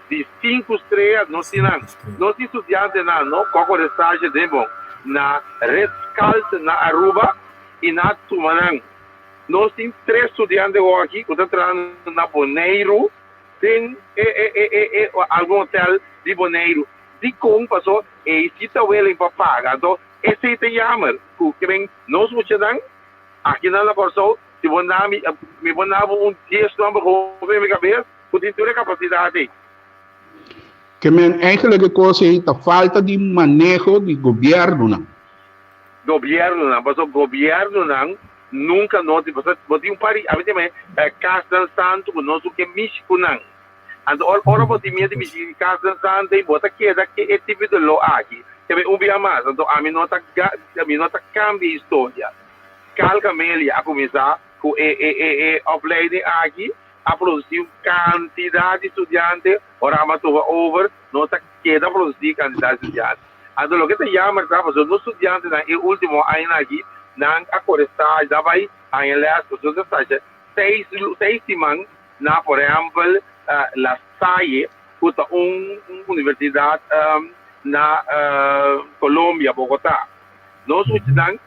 di sinku strea nos tin nan. Nos tin studiantenan no koko de stage den bon na Ritz Carlton na Aruba i na tuma nan. Nos tin tres studiante hoki ku ta trahando na Boneiru den e e e e e algun hotel di Boneiru. Dikon? Paso ei si ta willing pa paga. Anto esei ta yamer ku keren nos muchanan akinan na Kòrsou Si bo na mi, mi por na bo un dies nomber hopi den mi kabes ku tin tur e kapasidat ei. Ke men eigenlijk e kos ei ta falta di maneho di gobièrnunan. Gobièrnunan, pasobra gobièrnunan nunka no tin, pasobra bo tin un par di, ami ta yama e kasnan santu ku nos no ke mishi ku nan. Anto ora ora bo tin miedu di mishi ku kasnan santu ei bo ta keda ke e tipo di lo aki. Ke men un bia mas, anto ami no ta ami no ta kambia historia. Carl Camelia a kuminsá ku e e e e opleiding aki, a produsí un kantidat di studiante, ora a tuma over no ta keda produsí kantidat di studiante. Anto loke ta jammer ta pasobra nos studiantenan e último añanan aki nan a kore stage, nan a bai haña lès, pasobra nan ta stage seis seis siman. na por ehèmpel La Salle ku ta un universidat na Colombia, Bogotá. Nos muchanan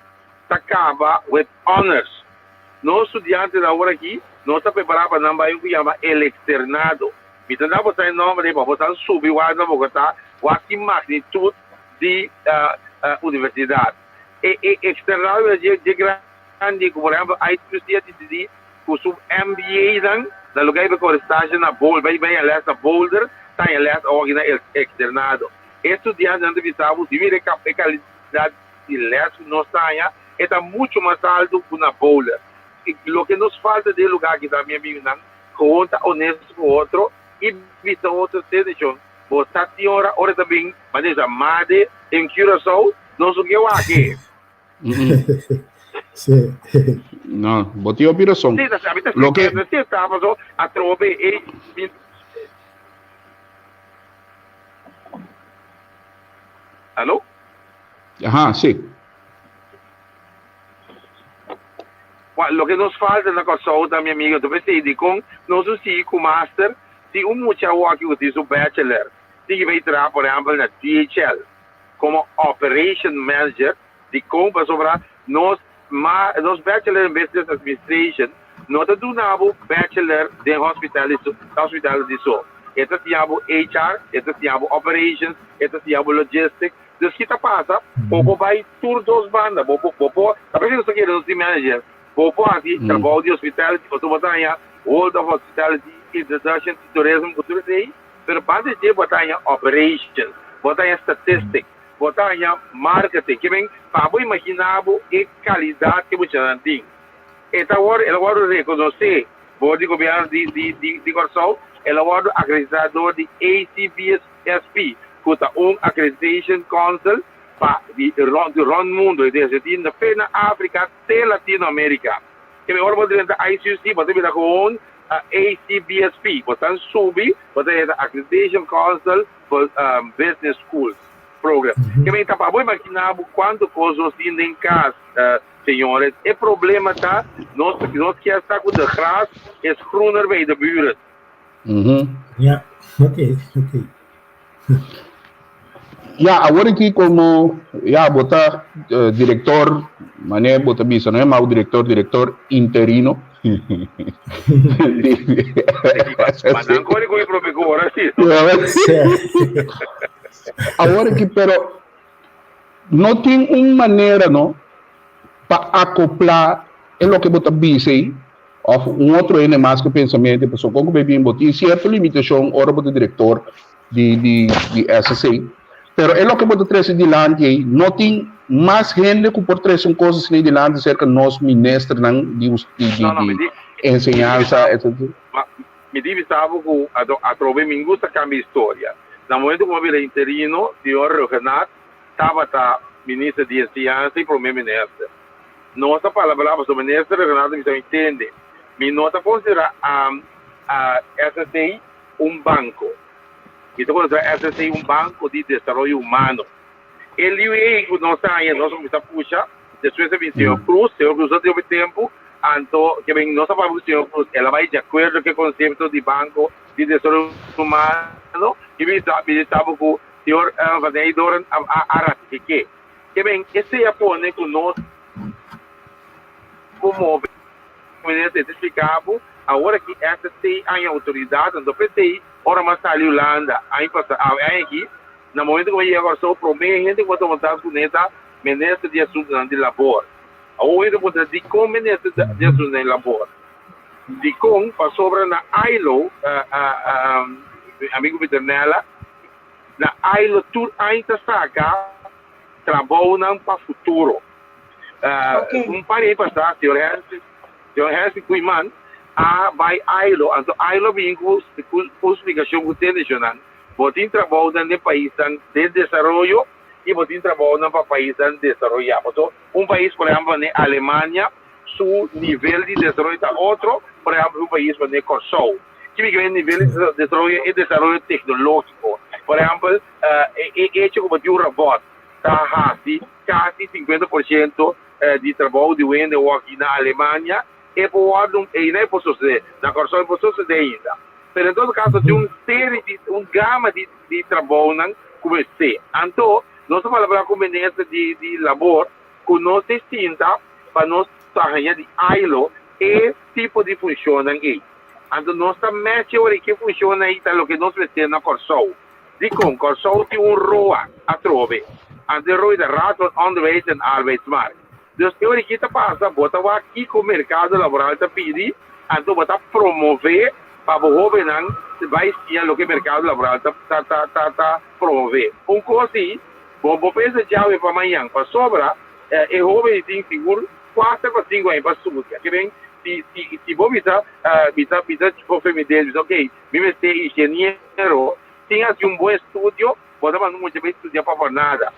ta kaba with honors. Nos studiantenan awor aki nos ta prepará pa nan bai un ku yama el externado. Mi ta da boso e nòmber ei pa boso a subi wak na Bogotá wak ki magnitut di universidat. E e externado bira dje dje grandi ku por ehèmpel ITUC a disidí ku su MBA-nan na lugá di bai kore stage na Boulder bai bai haña lès na Boulder ta haña lès awor aki na el externado. E studiantenan ta bisa bo si mira e kalidat di lès ku nos ta haña e ta mucho mas alto ku na Boulder. I loke nos falta den e lugá aki ta mi amigunan gewoon ta honesto ku otro i bisa otro te deshon bo sa tin ora ora ta bin manera made den Curaçao nos no ke wak e. Sí. No, bo tin hopi rason. Sí, ta mi ta Loke sí ta paso atrobe e mi Aló? Aha, sí. Wa, loke nos falta na Kòrsou ta, mi amigo, ta p'esei dikon nos no sigui ku master si un mucha awor aki ku tin su bachelor tin ki bai traha por ehèmpel na DHL komo operation manager, dikon? Pasobra nos ma nos bachelor in business administration no ta duna bo bachelor den hospitality hospitality so, e ta siña bo HR, e ta siña bo operations, e ta siña bo logistics. Dus ki ta pasa? Bo por bai tur dos banda. Bo por, bo por, ta p'esei nos ta kere nos tin manager. Bo por hasi trabou di hospitality, pasobra bo ta haña World of Hospitality, Introduction to Tourism ku tur esei, pero banda di dje bo ta haña operations, bo ta haña statistics, bo ta haña marketing. Ke men, pa bo imagina bo e kalidat ke muchanan tin. E ta wòrdu, el a wòrdu rekonosé bor di gobièrnu di, di, di, di Kòrsou, el a wòrdu akreditá dor di ACBSP, ku ta un accreditation council pa di rònt di rònt mundu, e desde di fe na Afrika te Latinoamerika. Kende ora bo drenta ICUC bo ta bira gewoon ACBSP, bo ta subi bo ta heta Accreditation Council for Business Schools Program. Kende ta pa bo imagina bo kuantu kos nos tin den kas, señores. E problema ta nos nos kier sa ku de gras is groener bij de buren. Ja, oké, oké. Ja, awor aki komo ja bo ta direktor, mane bo ta bisa no e direktor, direktor interino di Ma nan kore ku e prome ku ora si. Awor aki pero no tin un manera no pa akopla e loke bo ta bisa ei Of un otro hende mas ku pensamentu e pasobra kon ku bay bin bo tin sierto limitashon ora bo ta direktor di di di SSC pero e loke bo ta trese dilanti ei no tin mas hende ku por trese un kos asina dilanti serka nos ministernan di di di No, no, mi di di, mi di enseñansa bisa, etcetera. ma, mi di bisa bo ku ato atrobe mi gusta kambia historia. Na momento ku mi a bira interino, señor Rhuggenaath tabata minister di enseñansa i prome minister. Nos a palabrá pasobra minister Renato bisa mi tende, mi no ta konsiderá SSA un banko. Mi ta konsiderá SSA un banko di desaroyo humano. E liu ei ku nos a haña, nos a kuminsá pusha, despues a bin señor Cruz, señor Cruz no tin hopi tempu, anto ke bin nos a papia ku señor Cruz, el a bai di akuerdo ku e konsepto di banko di desaroyo humano i mi bisa bo ku señor Van Heydoorn a ratifik'é. Ke men, esei a pone ku nos por move. Minister ta splika bo, awor aki SSC haña outoridat, anto p'esei ora mi a sali Hulanda aña pasa, aña aki, na momento ku mi a yega Kòrsou, promé hende ku mi a tuma tas kuné ta Minister di Asuntunan di Labor. Awor hende a puntra dikon Minister di Asuntunan di Labor? Dikon? Pasobra na ILO, amigu Peternella, Na ILO tur aña ta saca trabounan pa futuro. Un par di aña pasa señor Hensley, señor Hensley Koeiman a bay ILO, anto ILO bin cu un splicacion cu tende nan. Bo tin trabounan den paisnan den desaroyo y bo tin trabounan pa paisnan desaroya. Pasobra un pais por ehempel manera Alemania su nivel di desaroyo ta otro, por ehempel un pais manera Kòrsou. Kibi e nivel di desaroyo e desaroyo teknológiko. Por ehèmpel, e echo ku bo tin un robòt ta hasi kasi 50% di trabou di wende awor aki na Alemania. E por wòrdu, einan e por sosodé. Na Kòrsou e por sosodé ainda. Pero en todo kaso tin un serie di, un gama di di trabounan ku mester. Anto nos a palabrá ku minister di di labor ku nos ta sinta pa nos ta haña di ailo e tipo di funshonnan ei. Anto nos ta match e ora ei ke funshonnan ei ta loke nos mester na Kòrsou. Dikon? Kòrsou tin un roa atrobe. Anto e roa ei ta Raad van Onderwijs en Arbeidsmarkt. Dus e ora ki ta pasa, bo ta wak kiko merkado laboral ta pidi, anto bo ta promové pa bo hóbennan bai siña loke merkado laboral ta ta ta ta promové. Un kos si, bo bo pensa djawe pa mañan, pasobra e hóben tin sigur kuater pa sinku aña pa studia. Ke men, si si si bo bisa bisa bisa profe Midel bisa ok, mi mester ingeniero, sin hasi un bon estudio, Bo ta manda un mucha bai studia pa for nada.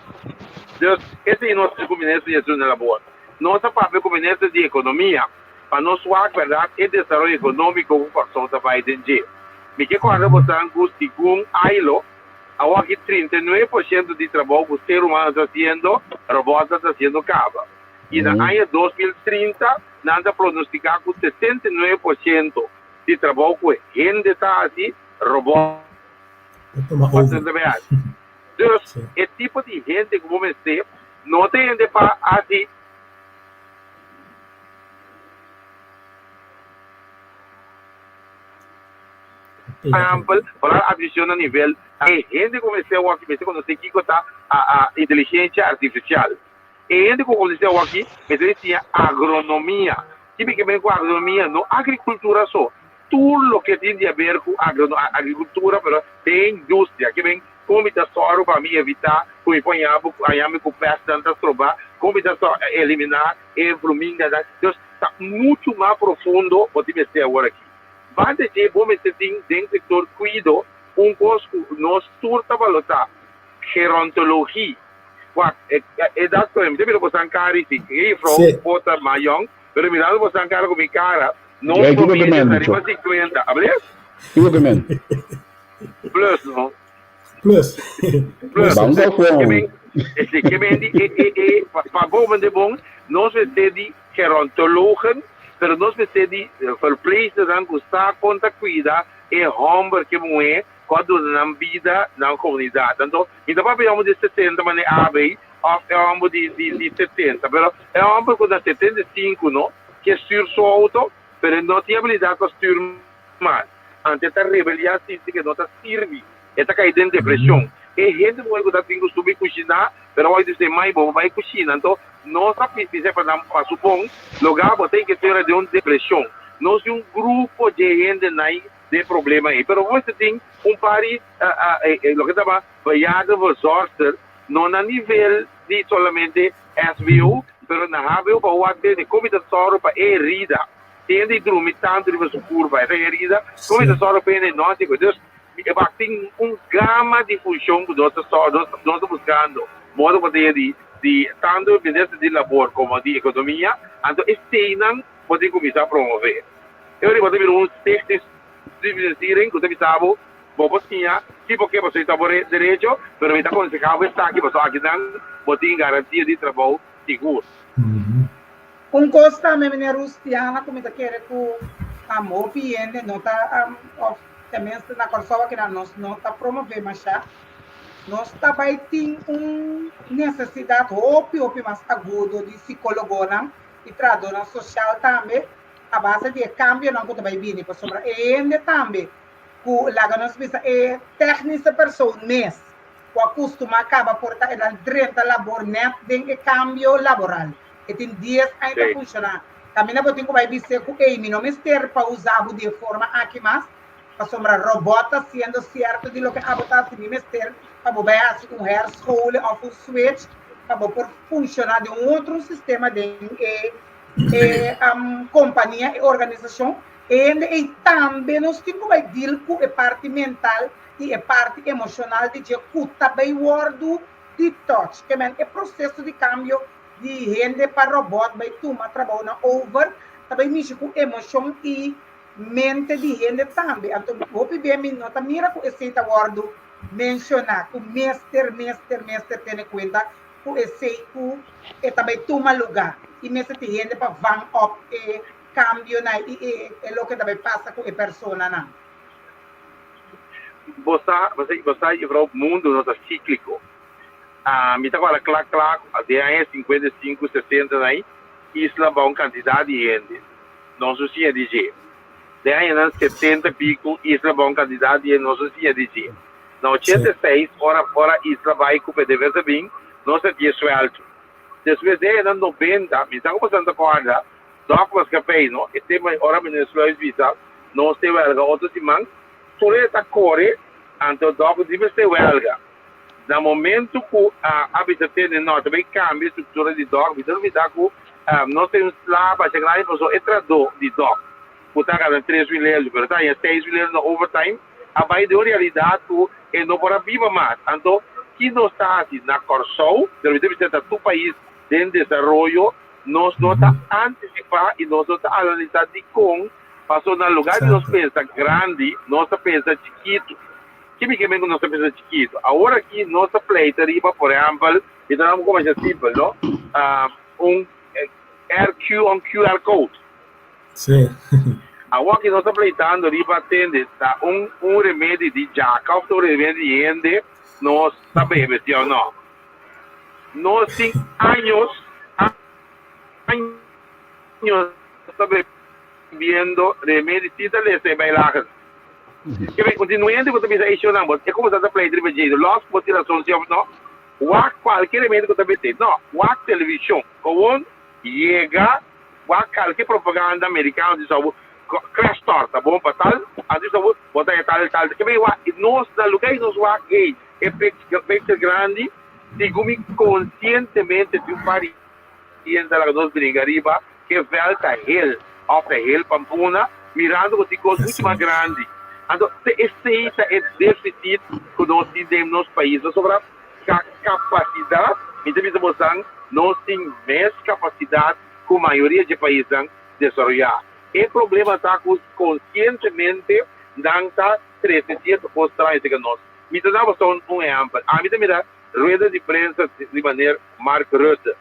Dus, esei nos ku Minister di Asuntu Labor. Nos a papia ku Minister di Ekonomia pa nos wak bèrdat e desaroyo ekonómiko ku Kòrsou ta bai den dje. Mi ke kòrda bosan ku segun ILO, awor aki 39% di trabou ku ser humano ta hasiendo, robòtnan ta hasiendo kaba. I na aña 2030 nan ta pronostiká ku 69% di trabou ku hende ta hasi, robòt. Ta tuma over. Dus, e tipo di hende ku bo mester no ta hende pa hasi ampel, foral admision na nivel. E hende ku mester awor aki mester konosé kiko ta inteligensia artifisial. E hende ku konosé awor aki mester di siña agronomia. Ki mi ke men ku agronomia? No agrikultura so. Tur loke tin di haber ku agrikultura pero den industria. Ke men kon mi ta sòru pa mi evitá ku mi por haña bo haña mi ku pèstnan ta strobá, kon mi ta sòru eliminá e vruminganan. Dus ta muchu mas profundo bo tin mester awor aki. Banda dje bo mester tin den sektor kuido un kos ku nos tur ta balotá, gerontologie. Wak, e edat ku mi ta mira bosan kara i si, e juffrouw por ta mas yòn, pero mirando bosan kara ku mi kara, Nos Kiko ke promedio men, ta Lucho? riba 50, a bles? Kiko ke men? Plus, no? Plus. Plus. Bang ba Ke gewoon. men, si, ke men di e, e, e, pa, pa boven de bon, nos mester di gerontologen, pero nos mester di verpleegsternan ku sa kon ta kuida e hòmber ke muhé ku a duna nan bida nan komunidat. Anto, mi ta papia hòmber di 60 manera Abey, òf e hòmber di, di, di 70, pero e hòmber ku na 75, no? Ke stuur su auto, pero e no tin abilidat pa stuur mas. Anto e ta rebeliá sinti ku e no ta sirbi. E ta kai den depreshon. E hende muhé ku ta tin kustumber di kushiná, pero awor di se mai bo bai kushina. Anto nos a bisa pa nan pa supon logá bo ta inketura den un depreshon. Nos tin un grupo dje hendenan den problema ei. Pero bo mester tin un par di loke ta yama bejaardenverzorgster, no na nivel di solamente SBO, pero na hbo pa wak tende kon mi ta sòru pa e herida. Tende i drumi tantu riba su kurpa, esa herida, kon mi ta sòru pa hende no hasi ku. Dus, e wak tin un gama di funshon ku nos ta sòru, nos nos ta buskando modo pa tin di di tantu minister di labor komo di ekonomia, anto eseinan bo tin kuminsá promové. E ora bo ta bira un stichting financiering ku ta bisa bo Bo por siña si bo ke pasobra ta bo derecho, pero mi ta konsehá bo esaki pasobra akinan bo tin garantia di trabou sigur. Un kos tambe meneer Rustiana ku mi ta kere ku hopi hende no ta òf tenminste na Kòrsou akinan nos no ta promové mashá, nos ta bai tin un nesesidat hopi hopi mas agudo di sikólogonan i trahadónan sosial tambe a base di e kambionan ku ta bai bini pasobra e hende tambe ku laga nos bisa e tèknische persoon mes ku a kustumá kaba por ta enan drenta labor nèt den e kambio laboral. E tin dies aña ta funshoná. Kaminda bo tin ku bai bis'é ku ey mi no mester pa usa bo di e forma aki mas pasobra robòt ta hasiendo sierto di loke abo ta hasi mi mester pa bo bai hasi un herscholing òf un switch pa bo por funshoná den un otro sistema den e e kompania e organisashon. E hende ei tambe nos tin ku bai deal ku e parti mental i e parti emoshonal di dje ku ta bai wòrdu di touch. Ke men e proseso di kambio di hende pa robòt bai tuma trabounan over ta bai mishi ku emoshon i mente di hende tambe. Anto hopi bia mi no ta mira ku esei ta wòrdu menshoná ku mester mester mester tene kuenta ku esei ku e ta bai tuma lugá i mester tin hende pa vang op e. kambionan i e loke ta bai pasa ku e personanan. Bo sa, bo sa juffrouw, mundu no ta síkliko. Mi ta kòrda kla kla ku den aña 55, 60 nan isla ba un kantidat di hende. Nos no siña di dje. Den añanan 70 piku isla ba un kantidat di hende, nos no siña di dje. Na 86 ora ora isla bai ku PDVSA bin, nos a die suèltu. Despues den añanan 90, mi sa ku boso ta kòrda, Dòk Maatschappij no, e tema ora meneer Sluis bisa nos te wèlga otro siman, tur e ta kore, anto dòk di mester wèlga. Na momento ku a bisa tende no ta bay kambia e struktura di dòk, mi ta olbida ku nos tin un sla basha grandi pasobra e tradó di dòk ku ta gana 3000 euro pero ta haña 6000 euro na overtime a bay den un realidat ku e no por a biba mas. Anto ki nos ta hasi na Kòrsou, pero mi ta bisa ta tur pais den desaroyo, nos no ta antisipá i nos no ta analisá dikon pasobra na lugar di nos pensa grandi nos ta pensa chikitu. Ki mi ke men ku nos ta pensa chikitu? Awor aki nos ta pleita riba, por ehèmpel, mi ta duna un komersial simpel, no? Un RQ, un QR code. Sí. Awor aki nos ta pleitando riba, tende, ta un un remedi di djaka òf ta un remedi di hende nos ta bebe, si òf no? Nos tin años, años ta bebiendo remedi sin ta lesa e bijlagen. Ke men kontinuente ku ta bisa e shownan bo e kuminsá ta pleita riba dje los ku bo tin rason si òf no. Wak kualke remedi ku ta bete. No, wak televishon. Kowon yega wak kalke propaganda merikano di sa bo Crestor ta bon pa tal, anto di sa bo bo ta e tal tal. Ke men wak nos na lugá di nos wak hey e picture grandi sigun mi konsientemente tin un par di hende ta laga nos bringa riba ke vèlt ta hel òf ta hel pampuna mirando ku tin kos muchu mas grandi. Anto te esei ta e defisit ku nos tin den nos pais pasobra kapasidat mi ta bisa bosan nos tin mes kapasidat ku mayoria dje paisnan desaroyá. E problema ta ku konsientemente nan ta trese sierto kos straño serka nos. Mi ta da boso un ehèmpel. Ami ta mira rueda di prensa di meneer Mark Rutte.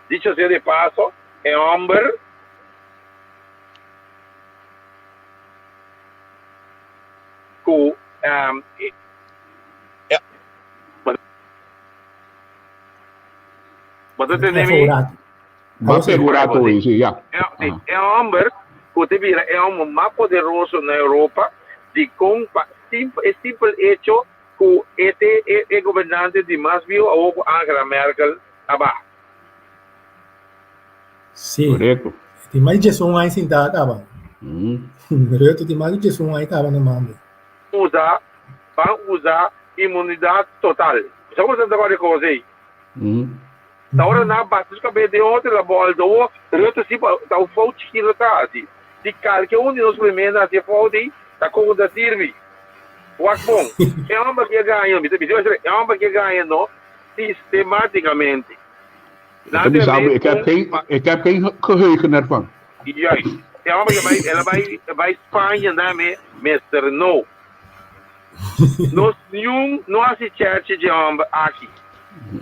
Dicho sea de paso, e hòmber ku Bo ta tende mi? Bo a pega un rato hoy, si, ya. E hòmber ku ta bira e hòmber mas poderoso na Europa dikon pa e simpel echo ku e ta e gobernante di mas bieu awor ku Angela Merkel a baha. Sí. Korekto. E tin mas di diesun aña sintá kaba. Rutte tin mas di diesun aña kaba na mando. Usa, ban usa inmunidat total. Sa ku bo ta kòrda e kos ei? Ta ora nan a bati su kabes den otro el a bòlta awor Rutte si ta un fout chikito ta hasi. Si kalke un di nos primer nan hasi e fout ei ta kon ku ta sirbi. Wak bon e hòmber aki a gaña mi ta bisa e hòmber aki a gaña no sistematikamente. E ta bisa bo ik heb geen ik heb geen geheugen ervan. Juist. E hòmber aki a bai el a bai bai Spanje name Mister No. Nos niun no hasi chèrchi dje hòmber aki.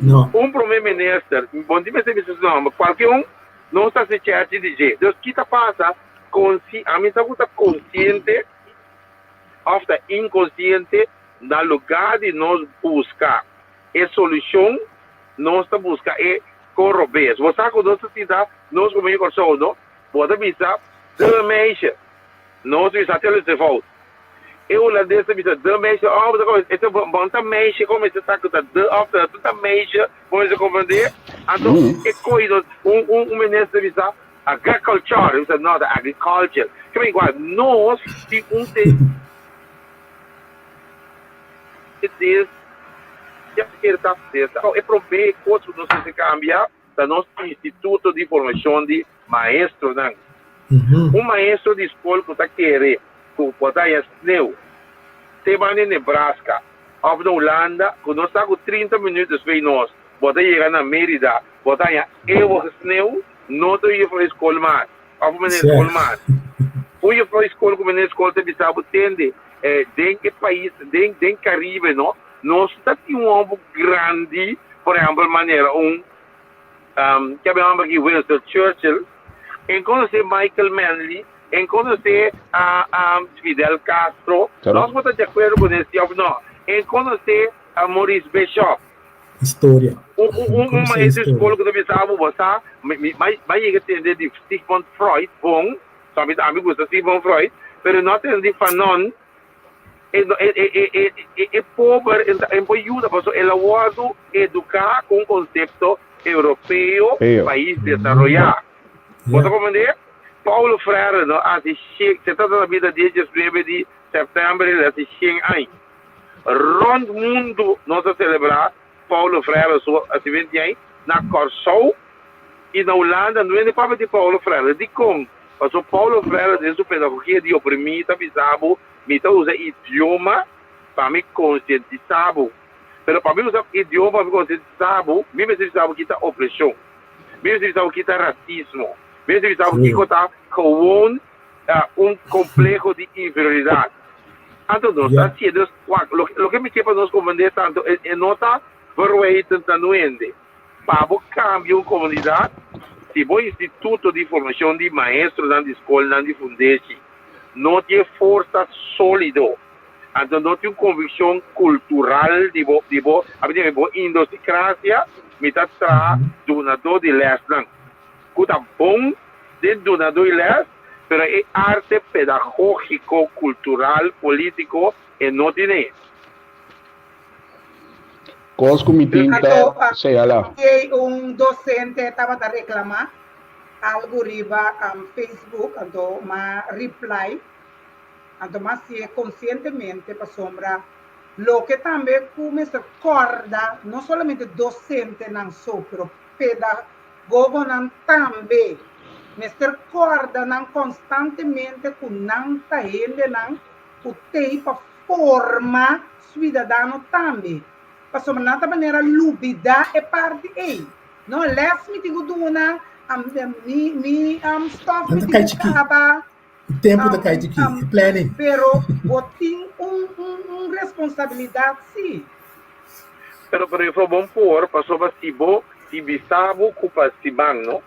No. Un promé minister, bon tin mester bisa su nòmber, kualke un, nos ta hasi chèrchi di dje. Dus ki ta pasa? Konsi, ami sa ku ta konsiente òf ta inkonsiente, na lugá di nos buska e solushon, nos ta buska e kon robes. Bo sa ku nos ta sinta, nos komo yu Kòrsou, no? Bo ta bisa, de meisje. Nos bisa te lo fout. E hulandes ta bisa de meisje, oh bo ta come, e ta bon ta meisje como mester ta cu ta de of ta ta meisje, bo mester comprende. Anto e coy nos un un un minister ta bisa agriculture, e bisa no ta agriculture. Ke men igual nos tin un tendencia e prome cos cu nos mester cambia ta nos instituto di formacion di maestronan. Un maestro di skol ku ta kere ku por ta haña sneu te banda di Nebraska òf na Hulanda ku no sa ku 30 minüt despues nos bo ta yega na Mérida bo ta haña eeuwige sneu no ta un jufrou di skol mas òf un meneer skol mas. Un jufrou di skol ku meneer skol ta bisa bo tende den e pais den den Karibe no nos ta tin un hòmber grandi por ehèmpel manera un Kebe hòmber aki Winston Churchill. En konosé Michael Manley, en konosé a a Fidel Castro, nos por ta di akuerdo ku si òf no. En konosé a Maurice Bishop. Historia. Un un un maestro di skol ku ta bisa bo, bo sa, mi mi a yega tende di Sigmund Freud bon, so ami ami gusta Sigmund Freud, pero no a tende di Fanon. E e e e e pober e por yuda pasobra el a wòrdu eduká ku un konsepto europeo, pais desaroyá. Bo ta komprendé? Paulo Freire no a hasi shen, se ta na bida dia diesnuebe di sèptèmber el a hasi shen aña. Rònt mundu nos a selebrá Paulo Freire su hasimentu aña, na Kòrsou i na Hulanda no hende papia di Paulo Freire. Dikon? Pasobra Paulo Freire den su pedagogia di oprimí ta bisa bo, mi ta usa idioma pa mi konsientisá bo. Pero pa mi usa idioma pa mi konsientisá bo, mi mester bisa bo ki ta opreshon. Mi mester bisa bo ki ta rasismo. Mi mester bisa bo kiko ta gewoon un kompleho di inferioridat. Anto nos ta hasié. Dus, wak, loke mi ke pa nos komprendé tantu, e no ta verwijtend na nuende. Pa bo kambia un komunidat, si bo instituto di formashon di maestronan di skolnan di fundeshi no tin e forsa sólido, anto no tin un konvikshon kultural di bo di bo di bo indosikrasia, mi ta traha dunadó di lèsnan ku ta bon den dunadó di lès, pero e arte pedagógiko, kultural, polítiko e no tine. Kos ku mi tin ta señalá. Anto un dosente tabata reklamá algu riba Facebook, anto m'a reply, anto m'a hasié konsientemente pasobra loke tambe ku mester kòrda no solamente dosentenan so, pero pedagogonan tambe mester kòrda nan konstantemente ku nan ta hendenan ku tei pa forma suidadano tambe, pasobra nan ta manera lubida e parti ei. No, les mi tin ku duna, mi mi stof mi tin ku kaba. E tempu ta kai chikí, e planning. Pero bo tin un un un responsabilidat sí. Pero pero juffrouw bon por, pasobra si bo si bisa bo ku pa siman no,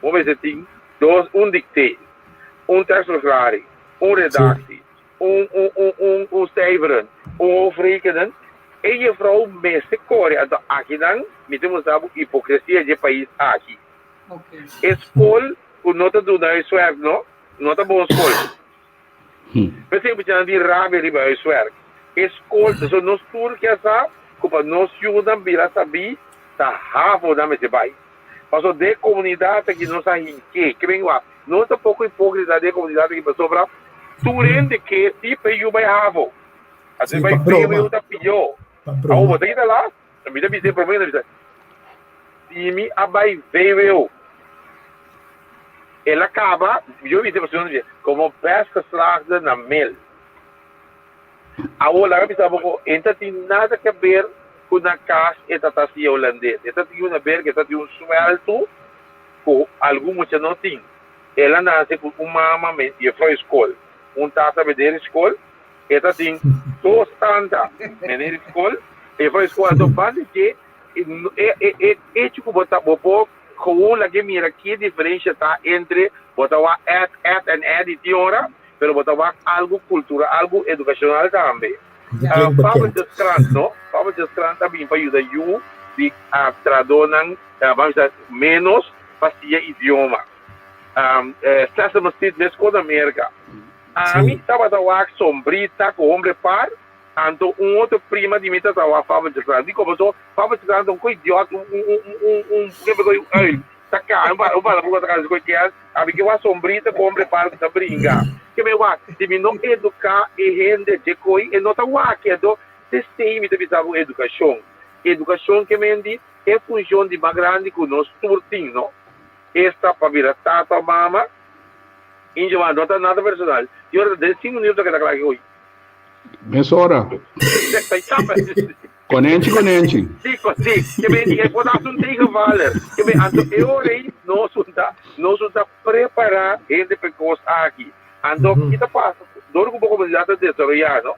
bo mester tin dos un dictee, un tekstverklaring, un redactie, un un un un un cijferen, un hoofdrekenen, e juffrouw mester kore, anto akinan mi ta mustra bo hipocresia dje pais aki. E skol ku no ta duna huiswerk no, no ta bon skol. P'esei bo djanan tin rabia riba huiswerk. E skol, pasobra nos tur ke a sa ku pa nos yunan bira sabí ta havo nan mester bai. Pasobra den e komunidat aki nos a hink'é. Ke men wak, nos ta poko hipókrita den e komunidat aki pasobra tur hende ke si pa e yu bai havo. Asina bai VWO ta pió. Awor bo ta kita las? Mi ta bisa e promé mi ta bisa, si mi a bai VWO, el a kaba, yo bisa e persona komo best geslaagde na mil. Awor laga bisa bo ku e ta tin nada ke ber ku na kas e ta ta siña hulandes. E ta tin una ber ku e ta tin un suèltu ku algun mucha no tin. El a nase ku un mama jefrou skol, un tata meneer di skol. E ta tin dos tanta meneer di skol, jefrou skol. Anto banda dje e e echo ku bo ta bo por gewoon laga e mira ki diferensha ta entre bo ta wak èt, èt en èt di tin ora. Pero bo ta wak algu kultural, algu edukashonal tambe. Fabeltjeskrant, no? Fabeltjeskrant a bin pa yuda yu di tradonan, ban bisa, ménos pa siña idioma. Sesame Street meskos na Merka. Ami tabata wak Sombrita ku Hombre Par, anto un otro prima di mi tabata wak Fabeltjeskrant. Dikon? Pasobra Fabeltjeskrant ta un kos idiot, un, un, un, un, un, un, Ta kara un bala un bala ta kara si kos Ami ke wak sombrita ku hombre palo ku ta bringa. Ke mi wak si mi no eduká e hende dje koi e no ta wak anto t'esei mi ta bisa ku edukashon. Edukashon ke men di e funshon di mas grandi ku nos tur tin no. Esta pa bira tata o mama. Inge wak no ta nada personal. Di ora ta den sinku minuto ta keda kla ki koi. Mesora. Konenchi konenchi. Sí, sí. Ke men di e por ta un tegenvaller. Ke men anto e ora ei nos un ta nos un ta prepará hende pa e kos aki. Anto ki ta pasa dor ku bo komunidat ta desaroyá no.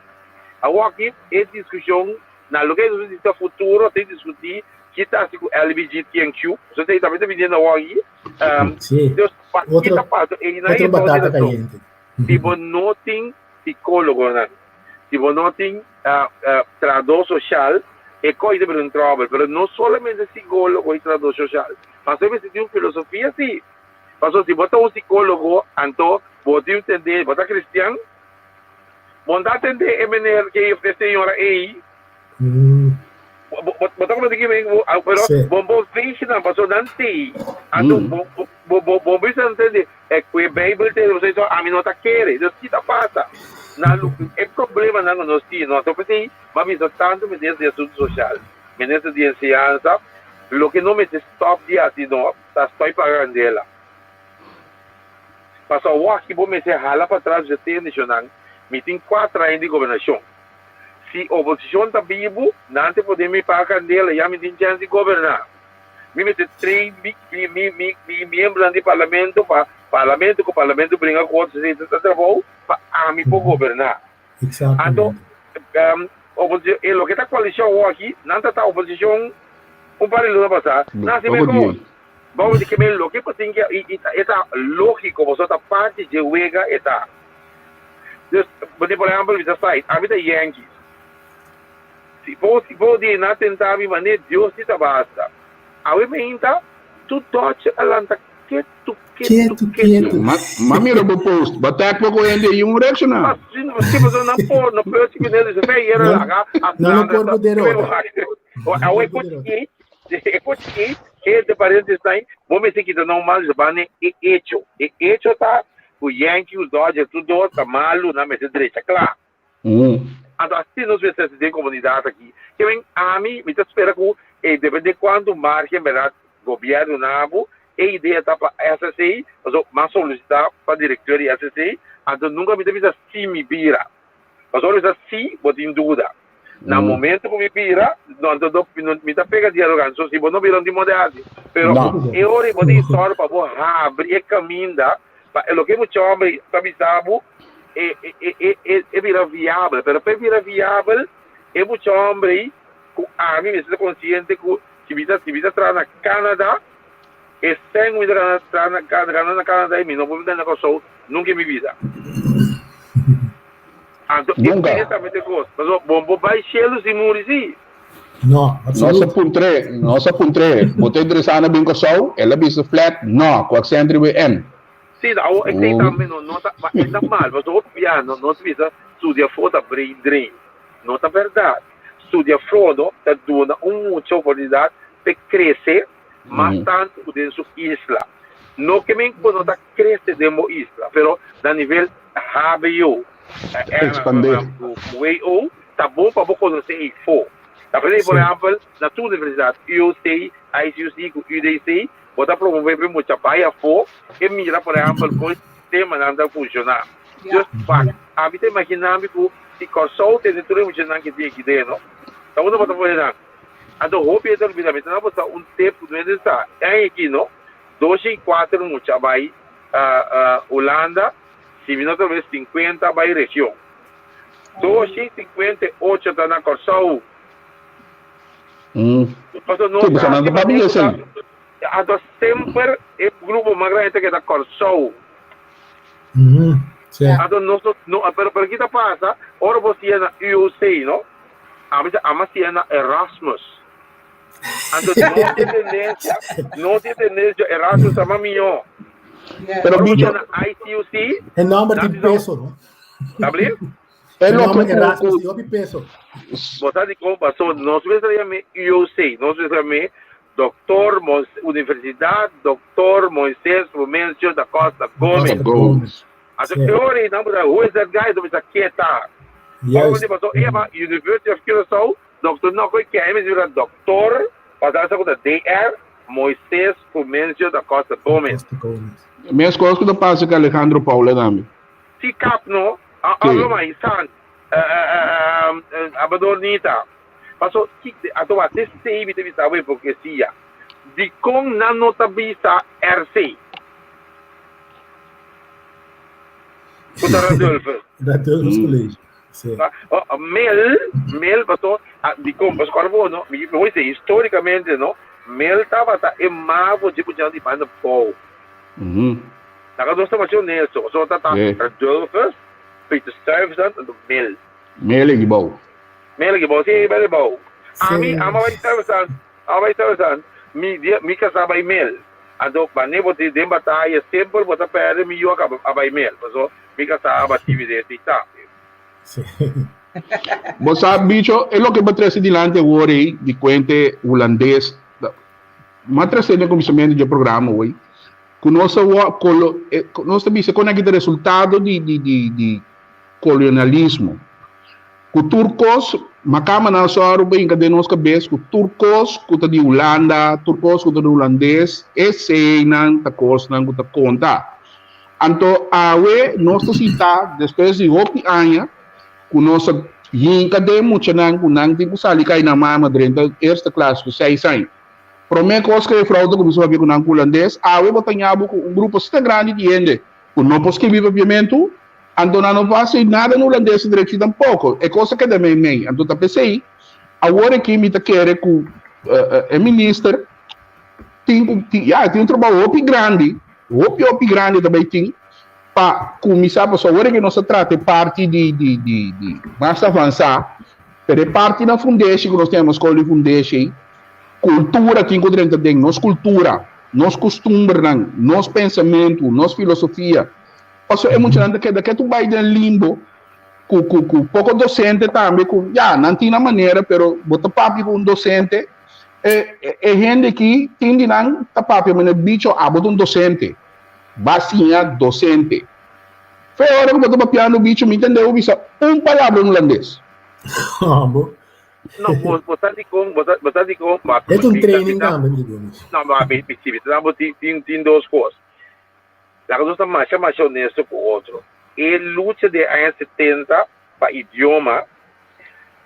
Awor aki e diskushon na loke nos ta futuro ta diskutí. Kita hasi ku LBGTNQ? So esei tambe ta bini na wògi. Sí. Dus pa Otro, kita pasa einan otro e no batata tin razon. caliente. Si bo no tin psicólogonan, si bo no tin trahadó social, e kos ta bira un trouble. Pero no solamente psicólogo y trahadó social. Pasobra mester tin un filosofia sí. Pasobra si bo ta un psicólogo, anto bo tin un tende, bo ta cristian, bo no ta atende e meneer ei of e señora ei. Bo ta comprende ki mi, pero bo bo veeg nan, pasobra nan tei. Anto bo bo bo bisa nan tende e ku e Bijbel tende, bo sa ami no ta kere. Dus ki ta pasa? Na e problemanan ku nos tin, no ta p'esei mi a bisa tantu minister di asuntu sosial, minister di enseñansa, loke no mester stòp di hasi no ta stòi paga kandela. Pasobra awor aki bo mester hala patras bisa tende shonnan, mi tin kuater aña di gobernashon. Si oposishon ta bibu, nan ta pone mi paga kandela, ya mi tin chèns di goberná. Mi mester train mi mi mi mi miembronan di parlamento pa parlamento ku parlamento bringa ku otro esei ta trabou pa ami por goberná. Anto oposishon e loke ta koalishon awor aki, nan ta ta oposishon un par di luna pasá, nan hasi mekos. Bou di ke men loke bo tin ke i e ta lógiko pasobra ta parti dje wega e ta. Dus, bo tin por ehèmpel mi ta sai, ami ta Yankees. Si bo si bo di nan tenta mi manera Dios di ta basta. Awe meinta tur Dodger a lanta ketu ketu Ketu, ketu. ketu. Ma ma mira bo post, bo tag poko hende i un reakshoná. Ma si si pasobra nan por no por si kuné dice fe yera Nan laga nan no Atlanta por ta bo derota. Nan Awe por bo ku derota. chi E kos ei, entre paréntesis nan, bo mester kita nan mal djabane e echo. E echo ta ku Yankees, Dodgers, tur dos ta malu, nan mester drecha kla. Anto asina nos mester hasi den komunidat aki. Ke men ami, mi ta spera ku e depende kuantu margen bèrdat gobièrnu na bo, e idea ta pa SSA, pasobra m'a solisitá pa direktor di SSA, anto nunka mi ta bisa si mi bira. Pasobra mi sa si bo tin duda. Na momento ku mi bira, no anto no mi ta pega di arogansia. So si bo no bira no tin moda di hasi. Pero e ora ei bo tin sòru pa bo habri e kaminda pa e loke mucha hòmber ta bisa bo e e e e bira viabel. Pero pa e bira viabel e mucha hòmber ei ku ami mester ta konsiente ku si mi ta si mi ta traha na Canada e sèn ku mi ta gana traha na gana na Canada ei mi no por bini na Kòrsou nunka en mi bida. Anto e Nunca. pensamento e cos. Pasobra bo bo bai cielo si muri si. No, Nos a absoluut. puntr'é, nos a puntr'é, bo ta interesá na bin Kòrsou? El a bisa flat, no, ku aksènt riba e N. Si, awor esei tambe no no ta, ma e ta mal, pasobra hopi bia no nos bisa studia afó ta brain drain. No ta bèrdat. Studia afó no ta duna un mucha oportunidat p'e krese mas tantu ku den su isla. No ke men ku bo no ta krese den bo isla, pero na nivel hbo, Expandé. WO, ta bon pa bo konosé eifó. Ta p'esei, por ehèmpel, na tur universidat, UOC, ICUC ku UDC, bo ta promové pa e mucha bai afó e mira, por ehèmpel, kon e sistemanan ta funshoná. Dus, wak, ami ta imaginá mi ku si Kòrsou tene tur e muchanan ke tin aki den, no, ta unda bo ta pone nan? Anto hopi e ta olbida, mi ta na bosa un tip ku no hende sa, e aña aki, no, 204 mucha a bai Hulanda, si mi no ta ves 50 a bai region. 258 ta na Kòrsou. Pasobra no Sí, sa pasobra nan di ta papia manera ku ta esei. anto semper e grupo mas grandi ta keda Kòrsou. Sí. Anto nos no, no, pero pero ki ta pasa ora bo siña na UOC, no? Ami ta ama siña na Erasmus. Anto no tin tendencia, no tin tendencia Erasmus ta mas mihó. Pero Ora bo bicho, siña na ICUC, E nomber nan tin bisa, peso, no? ta bli? e E loke nomber ku Erasmus ku tin hopi peso. Bo sa dikon? Pasobra nos mester yam'é UOC, nos mester yam'é Doctor Mois, Universidad Doctor Moises Frumencio da Costa Gomez. Costa Gomez. Anto Sí. e ora ei nan bo sa, who is that guy? Bo bisa, ken ta? Ora bo Juist. di pasobra e yama University of Curaçao, Doctor no koe ken, e mester bira Doctor, pasobra sa ku ta DR. Moises Frumencio da Costa Da Gomez. Costa Gomez. Meskos ku ta pasa ku Alejandro Paula tambe. Si kap no, a Sí. hablo mai san, Abador Nita. Paso ki anto wak te sei mi ta bisa abo hipocresia. Dikon nan no ta bisa RC? Ku ta Radulphus. Radulphus College. Sí. Oh, mel, mel pasó, ah, di kom, pasó kòrda bo, no? Mi mi dice históricamente, no? Mel tabata e mago di muchanan di banda bou. Laga nos ta masha honesto, pasobra ta ta Radulphus, Peter Stuyvesant, anto Mel. Mel e gebou. Mel e gebou, sí, mel e gebou. Ami, ama bai Stuyvesant, ama bai Stuyvesant, mi dia, mi kasá bai Mel. Anto, wanneer bo tin den bataya, semper bo ta pèrdè, mi yu a kaba a bai Mel, pasobra mi kasá a bati mi den esei tambe. Sí. Bo sa, bicho, e loke bo trese dilanti awor ei di kuente hulandes, M'a trasé den kuminsamentu dje programa hoy ku nos ta wòrdu kolo nos ta bisa kon aki ta resultado di di di di kolonialismo ku tur kos makamba nan a sòru pa hinka den nos kabes ku tur kos ku ta di Hulanda tur kos ku ta di hulandes eseinan ta kosnan ku ta konta anto awe nos ta sinta despues di hopi aña ku nos a hinka den muchanan ku nan tin ku sali kai nan mama drenta eerste klas ku seis aña. Promé kos ku e frou ta kuminsá papia ku nan ku hulandes, awe bo ta ña bo ku un grupo asina grandi di hende ku no por skibi papiamentu, anto nan no por hasi nada na hulandes drechi tampoko. E kos a keda mei mei. Anto ta p'esei awor aki mi ta kere ku e minister tin ku tin ya tin un trabou hopi grandi, hopi hopi grandi ta bai tin pa kuminsá pasobra awor aki nos ta trata e parti di di di di mas avansá, pero e parti na fundeshi ku nos tin na skol di fundeshi Kultura tin ku drenta den nos kultura, nos kustumbernan, nos pensamentu, nos filosofia. Pasobra e muchanan ta keda ketu bai den limbo ku ku ku poko dosente tambe ku ya nan tin nan manera pero bo ta papia ku un dosente e e hende aki tin di nan ta papia manera bicho abo ta un dosente ba siña dosente. Fe ora ku bo ta papiando bicho mi tende bo bisa un palabra en hulandes. Abo No, bo, bo sa dikon, bo sa, bo sa dikon, ma E ta un mi ta, mi training ta, tambe, mi Dionis. no, ma mi, mi, si, mi ta dabo tin, tin, tin dos kos. Laga nos ta masha, masha honesto ku otro. E lucha den aña 70 pa idioma,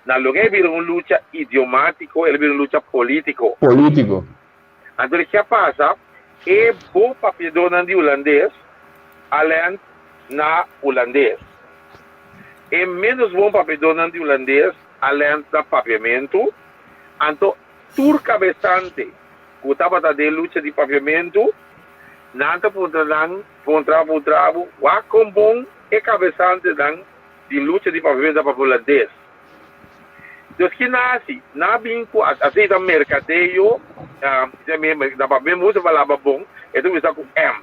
na loke a bira un lucha idiomátiko, el a bira un lucha polítiko. Polítiko. Anto ke a pasa, e bo papiadónan di hulandes a lènt na hulandes. E ménos bon papiadónan di hulandes a lènt na papiamentu. Anto tur kabesante ku tabata den lucha di papiamentu, nan ta puntra nan, puntra, puntra bo, wak kon bon e kabesantenan di lucha di papiamentu ta papia hulandes. Dus ki nan hasi? Nan a bin ku asina ta merkadeo, na papia mi usa palabra bon, e ta kuminsá ku M.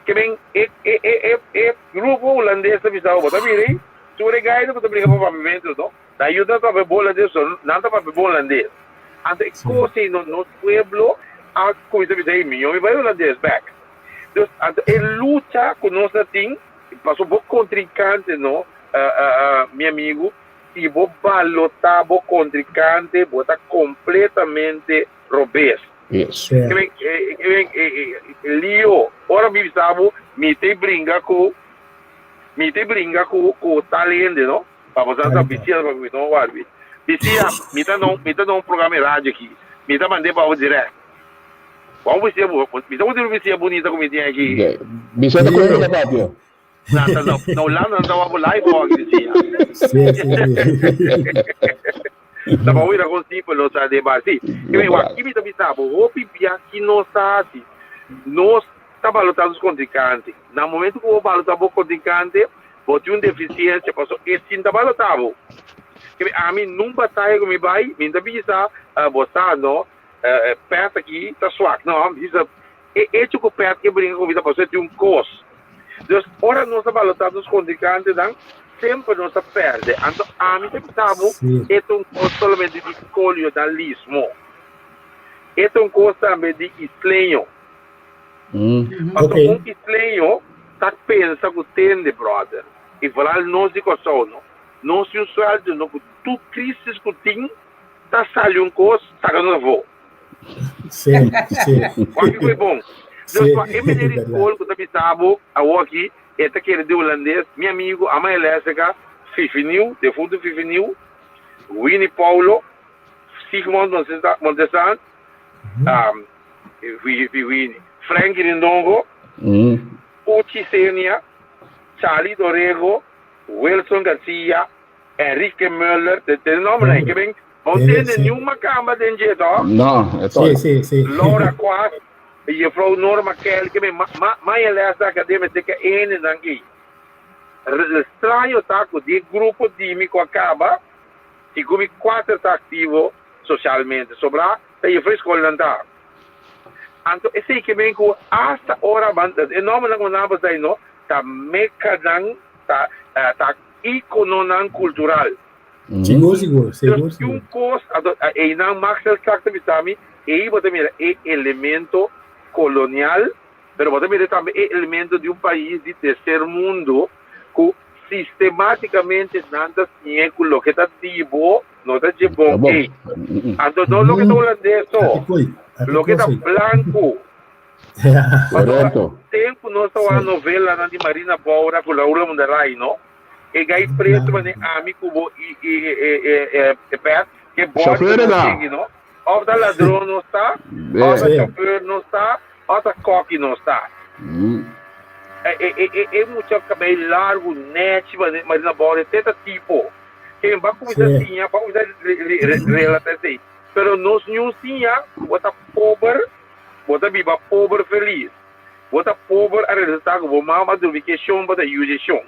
Ke men e e e e e grupo hulandes ta bisa bo ta mira ei, tur e gaita ku ta bringa pa papiamentu no, nan yuda ta papia bon hulandes pasobra nan ta papia bon hulandes. Anto e kos ei no nos pueblo a kuminsá bisa ei mió mi bai hulandes bèk. Dus anto e lucha ku nos a tin pasobra bo kontrinkante no mi amigu si bo balotá bo kontrinkante bo ta kompletamente robes. Yes. Lio, ora mi bisa bo, mi te bringa ku, mi te bringa ku ku tal hende, no? Pa bo sa sa bisia pa mi no warbi. Bisia, mi ta no, mi ta no un programa di radio aki. Mi ta mand'é pa bo direct. Bo bisia, mi ta un bisia bunita ku mi tin aki. Bisia ta konta ta papia. Na, ta, na, na Holanda nan ta wak bo live awor aki bisia. Sí, sí, sí. Ta pa wira kon simpel nos ta den bar. Sí, i mi wak, ki mi ta bisa bo, hopi bia ki nos ta hasi, nos ta balotá nos kontrinkante. Na momento ku bo balotá bo kontrinkante, bo tin un defisiensia, pasobra e sin ta balotá bo. Ke mi, ami nun bataya ku mi bai, mi ta bisa, bo sa no, Pet aki ta swak. No, mi bisa, e echo ku Pet ke bringa ku mi ta pasobra e tin un kos. Dus, ora nos ta balotá nos kontrinkantenan, semper nos ta pèrdè. Anto ami ta bisa bo, e ta un kos solamente di kolonialismo. E ta un kos tambe di isleño. Pasobra un isleño ta pensa ku tende, bròder. I vooral nos di Kòrsou, no. Nos tin un suèltu, no, ku tur krisis ku tin, ta sali un kos, saka nos afó. Sí, sí. Wak ku e bon. Dus pa e meneer di skol ku ta bisa bo awor aki, e ta kere di hulandes, mi amigu ama e lèseka, Fifi Nieuw, defuntu Fifi Nieuw, Winnie Paulo, Sigmund Montesant, Winnie, Frankie Rindongo, Uchi Senia, Charlie Dorego, Wilson Garcia. Enrique Muller, te te nombre, que ven, no tiene ni un macamba den je, toch? No, e toch. Sí, sí, sí. Laura Quast, juffrouw Norma Kelly, que ven, ma, ma, ma je les da academia, te que ene dan ki. Straño ta ku di grupo di mi ku a kaba, i ku mi kuater ta aktivo sosialmente. Sobrá ta juffrouw skolnan ta. Anto esei ke men ku asta ora ban, e nòmbernan ku nan a basa ei no, ta mekanan, ta, ta ikononan kultural. Sigur, sigur, sigur, Dus sigur. un kos, anto einan Maxwell Sachs ta bisa mi, ei bo ta mira e elemento kolonial, pero bo ta mira tambe e elemento di un pais di terser mundo ku sistematikamente nan ta siñ'é ku loke ta di bo no ta dje bon ei. Anto no loke ta hulandes so, loke ta blanku. Korekto. Tempu nos ta wak novelanan di Marina Boura ku Raul Amundaray no, e gai pretu manera ami ku bo i e pet ke bòdi ku nos sigui no, òf ta ladron nos ta, òf ta chauffeur nos ta, òf ta kòki nos ta. E mucha kabei largu nèchi Marina Boura te ta tipo. Ke bo a kuminsá siña, bo a kuminsá relata esei. Pero nos niun siña ku bo ta pober, bo ta biba pober felis. Bo ta pober a resultá ku bo mama a durmi ku e shon, bo ta yu di e shon.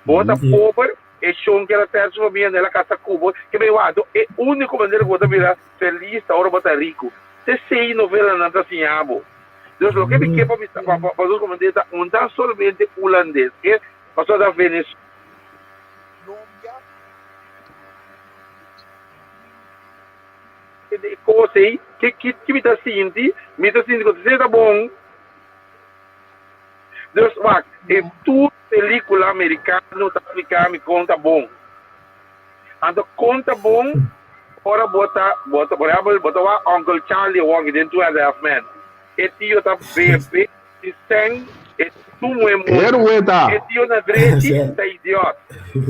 Bo ta pober, e shon ker a tèr su famia, el a kasa ku bo. Ke bay wak, anto e úniko manera ku bo ta bira felis ta ora bo ta riku. Te esei novelanan ta siña bo. Dus loke mi ke pa bisa pa nos komandé ta un ta solamente hulandes, e pasobra ta Venezuela. E kos ei, ke ki mi ta sinti? Mi ta sinti ku esei ta bon. Dus wak, e tur pelikula merikano ta splika mi kon ta bon. Anto kon ta bon ora bo ta, bo ta, por ehèmpel, bo ta wak Uncle Charlie awor aki den Two and a Half Men. E tio ta bebe di sèn e tu muhe muri. Herueta! E tio na drechi ta idiot.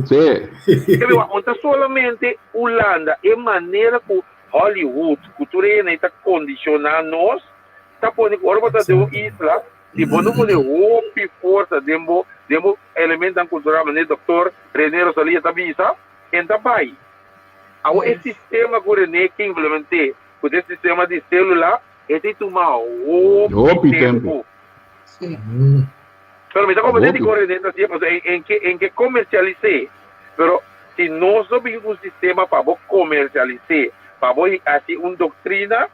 Sí. Ke mi wak, un ta solamente Hulanda, e manera ku Hollywood, ku tur e hende ta kondishoná nos, ta pone ku ora bo ta den un isla, si bo no pone hopi forsa den bo den bo elementonan kultural, manera doktor Rene Rosalia ta bisa, en ta bai. Awor e sistema ku Rene ke implement'é, ku ta e sistema di selula, E ta tuma hopi Hopi tempu. tempu. Sí. Pero mi ta comprende Hopi. dikon René ta hasié, pasobra en, en ke, en ke komersialis'é. Pero si nos no bin ku un sistema pa bo komersialis'é, pa bo hasi un doktrina,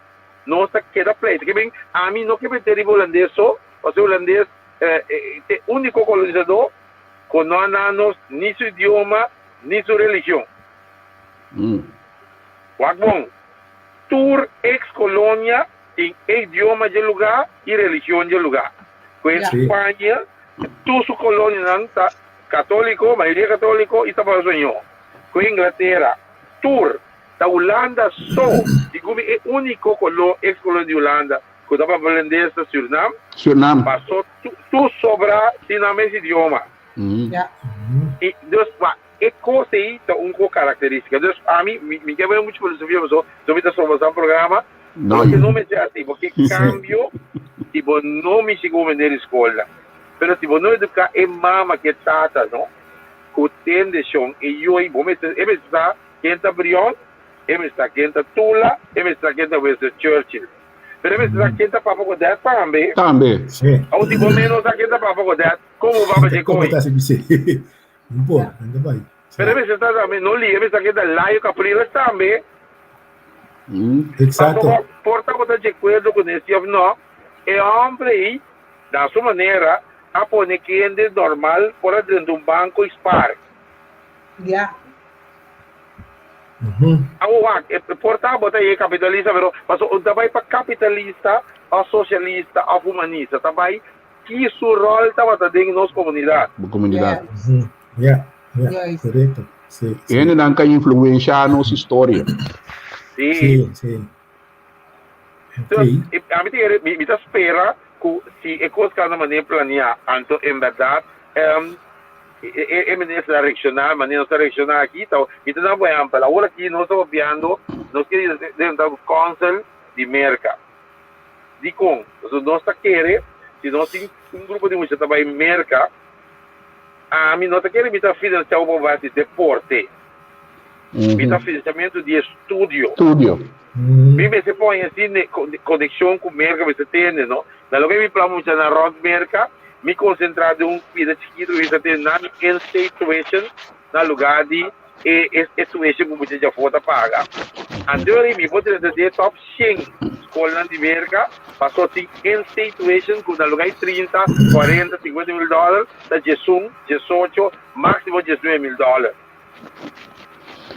nos ta keda pleita. Ke ben, ami no ke mete riba hulandes so, pasobra hulandes eh, eh, ta e úniko kolonisadó ku no a na nos ni su idioma ni su religion. Mm. Wak bon, Tur ex colonia tin e idioma dje lugar y religion dje lugar. Cu e Spaña tur su colonianan ta catolico, mayoria catolico y ta papia spañol. Cu e Inglatera tur ta Hulanda so, segun mi e unico colo ex colonia di Hulanda cu ta papia holandes ta Surinam, Surinam. paso tur sobra tin nan mes idioma. Y dus E kos ei ta un kos karakterístika. Dus ami, mi, mi ke bai muchu filosofia paso so mi ta sobrepasá programa. No. Porque no mester así, porque kambio si bo no mishi ku bo mender di skolnan. Pero si bo no eduká e mama ku e tata, no, ku tende shon e yoi, bo mester, e mester sa ken ta Brion, e mester sa ken ta Tula, e mester sa ken ta Winston Churchill. Pero e mester sa ken ta Papa Godett tambe. Tambe. Sí. Aun si bo mes no sa ken ta Papa Godett, komo bo papia dje Komo koe? ta hasi bisé? Un por, anda bai. Pero e mester ta tambe, no lia, e mester keda Layo Capriles tambe. Exacto. Pasobra por tabata di acuerdo cu ne si of no, e hombre ey, na su manera, a pone kende normal por a drenta un banco y spaar. Ya. Awor wak, e por tabata e capitalista, pero pasobra ta bay pa capitalista of socialista of humanista, ta bay Ki su rol tabata den nos komunidat? Bo komunidat. Ja, ja, korekto. Sí, sí. Hendenan ka influenshá nos historia. Sí. Sí, sí. Entonces, ami ta kere, mi ta spera ku si e kos ka na manera planeá, anto en bèrdat e e minister a reakshoná manera nos a reakshoná aki, ta mi ta duna bo ehèmpel, awor aki nos ta papiando, nos ke drenta un kònsel di Merka. Dikon? Pasobra nos ta kere, si nos tin un grupo di mucha ta bai Merka, ami no ta kere mi ta finansiá bo pa bai hasi deporte. Mi ta financiamento di estudio. Estudio. Mi mester pone asina conexion cu Merca mester tene, no? Na loke mi plan mucha nan rond Merca, mi concentra den un pida chikito mi ta tene nan in-state tuition na lugar di e e tuition cu mucha djafó ta paga. Anto mi por trese den top shen scolnan di Merca paso tin in-state tuition cu na lugar di trinta, cuarenta, cincuenta mil dollar ta diesun, diesocho, maximo diesnuebe mil dollar.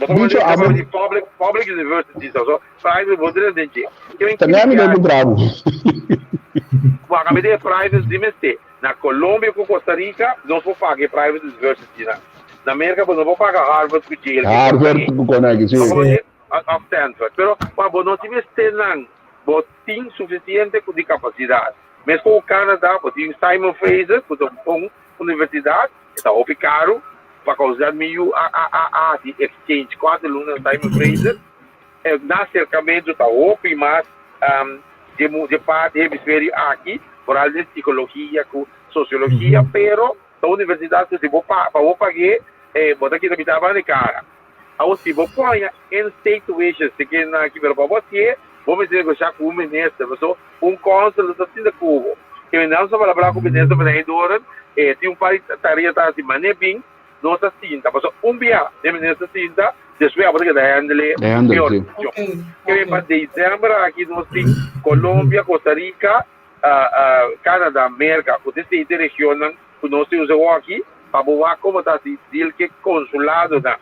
Bicho, abo... Di public, public universities, so private bo dre den dje. También mi debe bravo. Wak, mi de private di meste. Na Colombia ku Costa Rica, nos por paga private university na. Na America bo no por paga Harvard ku Yale. Harvard ku Carnegie, sí. Of Stanford. Pero, pa bo no tin meste nan, bo tin suficiente ku di capacidad. Mes ku Canada, bo tin Simon Fraser, ku ta un universidad, E ta hopi karu pa kousa mi yu a a a a hasi exchange kuater luna na Simon Fraser. E na aserkamentu ta hopi mas dje mu dje parti hemisferio aki, foral den psikologia ku sosiologia, pero ta universidat ku si bo pa pa bo pag'é bo ta kita mitad banda di kara. Awor si bo poña in-state tuition si ke nan aki pero pa bo hasié bo mester negoshá ku un minister paso un consul no ta sinta ku bo. Ke nan sa palabrá ku minister van Heydoorn e tin un par di tarea ta hasi mane bin nos ta sinta paso un bia e minister sinta despues abo ta keda handle Handle, e sí. organisashon. Ke pa december aki nos tin Colombia, Costa Rica, Canada, Merca ku ta esei den regionnan ku nos tin usa awor aki pa bo wak komo ta hasi deal ke konsuladonan.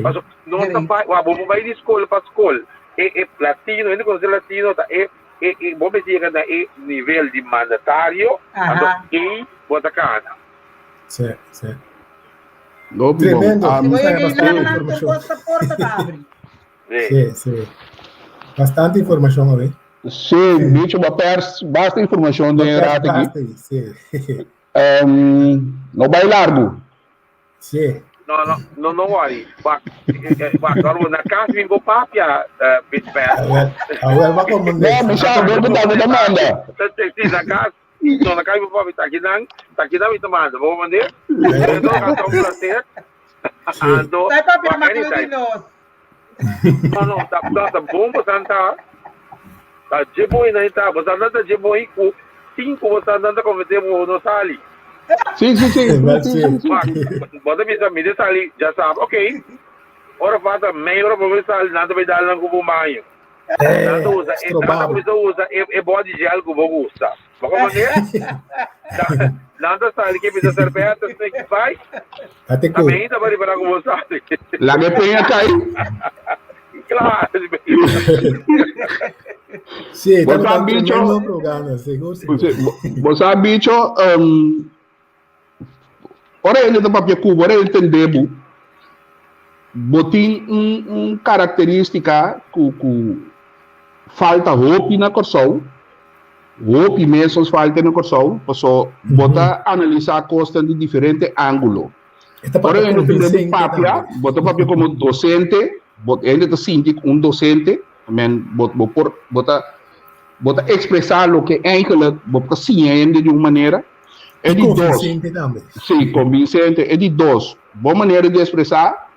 Pasobra nos ta bai, wak bo por bai di skol pa skol, e e latino, hende konosé latino ta e e e bo mester yega na e nivel di mandatario, anto ei bo ta kana. Sí, sí. Hopi bon. Tremendo. Si bo yega Bastante einan, nan tur informashon. kos ta porta ta abri. Sí, sí. Bastante informashon awe. Sí, bicho bo pers basta informashon den e rato aki. Basta, sí. No bai largu. Sí. No, no, no, no worry. Wak, wak, Carlo, na cas mi bo papia, Big Ben. Awel, awel, ba como No, mi sa, bo ta bo ta manda. Sí, na cas, no, na cas mi bo papia, taki nan, taki nan mi ta manda, bo mande? Entonces, ta un placer. Anto, Sai papia wak, malu di anytime. nos. No, no, ta, ta, ta bon bosan ta, ta dje bon nan ta, bosan ta dje bon ku cinco bosan ta convence bo no sali. Sí, sí, sí. Wel, Sí, sí. sí, sí. Wak, bo ta bisa mi de sali, ya sab, ok. Ora falta meia ora pa mi sali, nan ta bai dal nan ku bo baño. Nan ta usa, e, nan ta Strobabo. kuminsa usa e, e body gel ku bo gusta. Bo comprende? Nan ta sali ke bisa serbeta, snake bai. Ate ku. También ta bari para como sali. Laga e peña kai. Claro. Sí, Bo tabata sa un bicho. tremendo programa, sigur, sigur. Bo sa bicho, ora hende ta papia ku bo, ora hende tende bo, bo tin un, un karakterístika ku, ku falta hopi na Kòrsou. Hopi mes nos falta na Kòrsou, paso bo ta analisá kosnan di diferente ángulo. E ta Ora papia hende ta konvinsente papia, tambe. bo ta papia komo dosente, bo hende ta sinti ku un dosente, men bo bo por bo ta bo ta ekspresá loke eigenlijk bo ta siña hende di un manera. E I di dos, konvinsente tambe. sí, konvinsente. E di dos, bo manera di ekspresá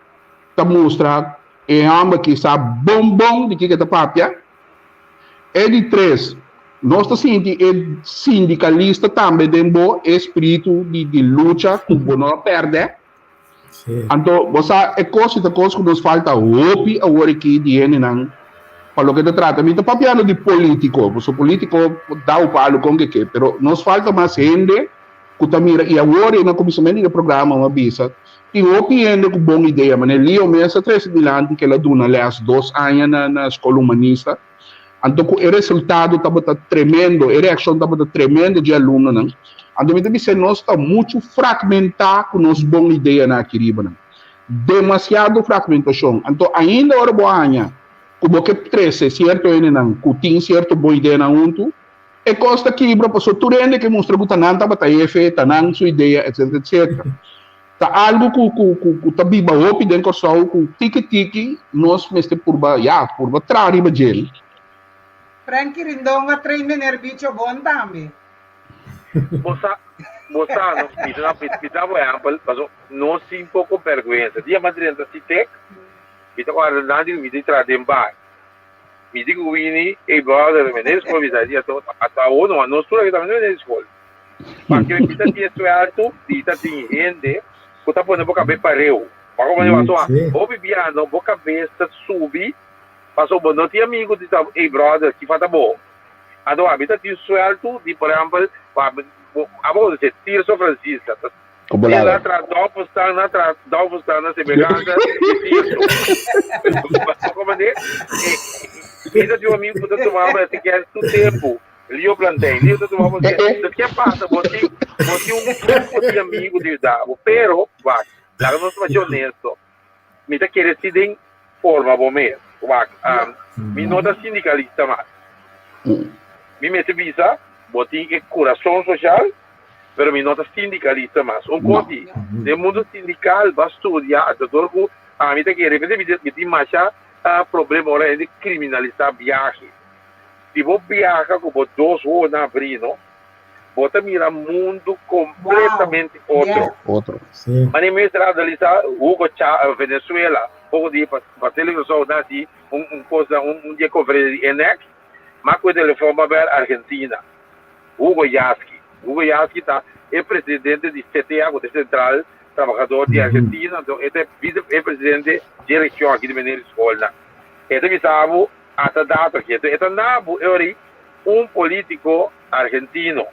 ta mustra e hòmber ki sa bon bon di kiko e ta papia. E di tres, nos ta sinti e sindikalista tambe den bo e spiritu di di lucha ku bo no a pèrdè. Anto bo sa e kos i ta kos ku nos falta hopi awor aki di hendenan pa loke ta trata. Mi ta papiando di polítiko, pasobra polítiko da un palu kon ke ke, pero nos falta mas hende ku ta mira i awor na kuminsamentu di e programa mi a bisa tin hopi hende ku bon idea manera Leo mes a trese dilanti ku el a duna lès dos aña na na skol humanista anto ku e resultado tabata tremendo e reakshon tabata tremendo dje alumnonan anto mi ta bisa nos ta muchu fragmentá ku nos bon ideanan aki riba nan demasiado fragmentashon anto ainda ora bo haña ku bo ke trese sierto hendenan ku tin sierto bon ideanan huntu E kos ta kibra paso tur hende ke mustra ku ta nan tabata hefe, ta nan su idea etcetera etcetera. Ta algu ku ku ku ku ta biba hopi den Kòrsou ku tiki tiki nos mester purba ya purba traha riba djel. Franky Rindon a train meneer Bicho bon tambe. Bo sa, bo sa no, mi ta mi ta bo ehèmpel, paso nos tin poko bèrgwensa. Dia mas drenta Sitek. Mi ta kòrda nan di ku mi ta traha den bar. Mi di ku Winnie, Ey brother, mi na skol bisa di ato ata awor no, nos tur aki tambe no na skol. Paske mi ta tin e suèltu di ta tin hende ku ta pone bo kabes pareu. Bo a komprende? Pasobra hopi bia no bo kabes ta subi pasobra bo no tin amigu di ta ey brother ki falta bo. Anto ami ta tin suèltu di por ehèmpel abo konosé Tirso Francisca ta Bolada. Na tra dòpelstan, na tra dòpelstan na semehansa di Tirso. Bo komprende? Mi ta tin un amigu ku ta tuma bo esaki tur tempu. Lio Plantain, Lio ta tuma bo Entonces, ke pasa? Bo tin, bo tin un grupo di amigu di yuda bo, pero, wak, laga nos masha honesto, mi ta kere si den forma bo mes, wak, mi no ta sindikalista mas. Mi mester bisa, bo tin e kurason soshal, pero mi no ta sindikalista mas. Un kos di, den mundu sindikal, bo a studia, anto dor ku ami ta kere, mi tin masha problema ora hende kriminalisá biahe. Si bo biaha ku bo dos wowonan abrí, no, bo ta mira mundu kompletamente otro. Otro. Mane mester analisá Hugo Chávez, Venezuela, poko di pa televishon nan hasi un un kos un un di e konferensia di ENEC, m'a ku e telefòn pa bèl Argentina, Hugo Yasky. Hugo Yasky ta e presidente di CTA, ku ta e Sentral Trabahador di Argentina, anto e ta e vise e presidente di e region aki di Meneer Skolnan. E ta bisa bo Ata dato aki. E ta nabu e ori un politico argentino.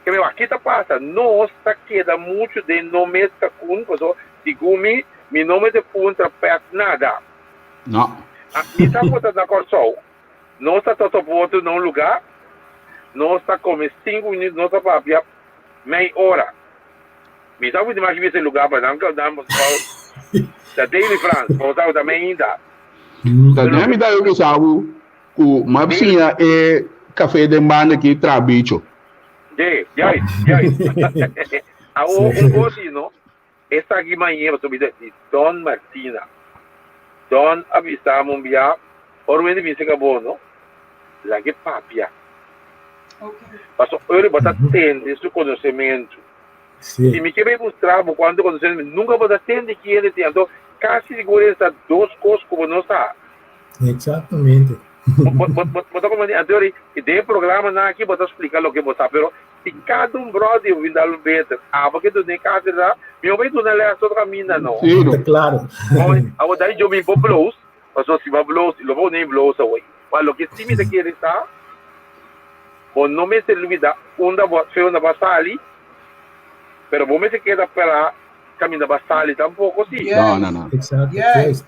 Ke mi wak ki ta pasa? Nos ta keda muchu den no mes kakun paso segun mi, mi no mester puntra pet nada. No. Mi sa ku ta na Kòrsou. Nos ta totopo otro na un lugá, nos ta kome sinku minüt, nos ta papia mei ora. Mi sa ku mi ta maki bisa e lugá pa nan ta Daily France, pa bo sa ku ta mei ainda. Ta den mi ta yo bisa bo ku m'a siña e café den banda ki tra bicho. De, juist, juist. Awo un kos si no, esaki mañe pasobra mi ta di Don Martina. Don a bisa mi un bia, ora mi bisa ka bo no, laga e papia. Pasobra ora bo ta tende su konosementu. Si mi ke bai mustra bo kuantu konosementu, nunka bo ta tende ki hende tin. Anto kasi sigur e sa dos kos ku bo no sa. Exactamente. Bo ta komprende? Anto den e programanan aki bo ta splika loke bo sa, pero si kada un bròder bo bin dal un beter, abo ke duna e kátedra, mi no bai duna lès otro kaminda no. Ta klaro. Abo dai djobi bo bloos, pasobra si bo a bloos, lo bo pone bloos awor. Ma loke si mi ta kere sa, bo no mester lubida unda bo a fe unda bo a sali, pero bo mester keda para kaminda bo a sali tampoko si. No, no, no. Exacto, juist.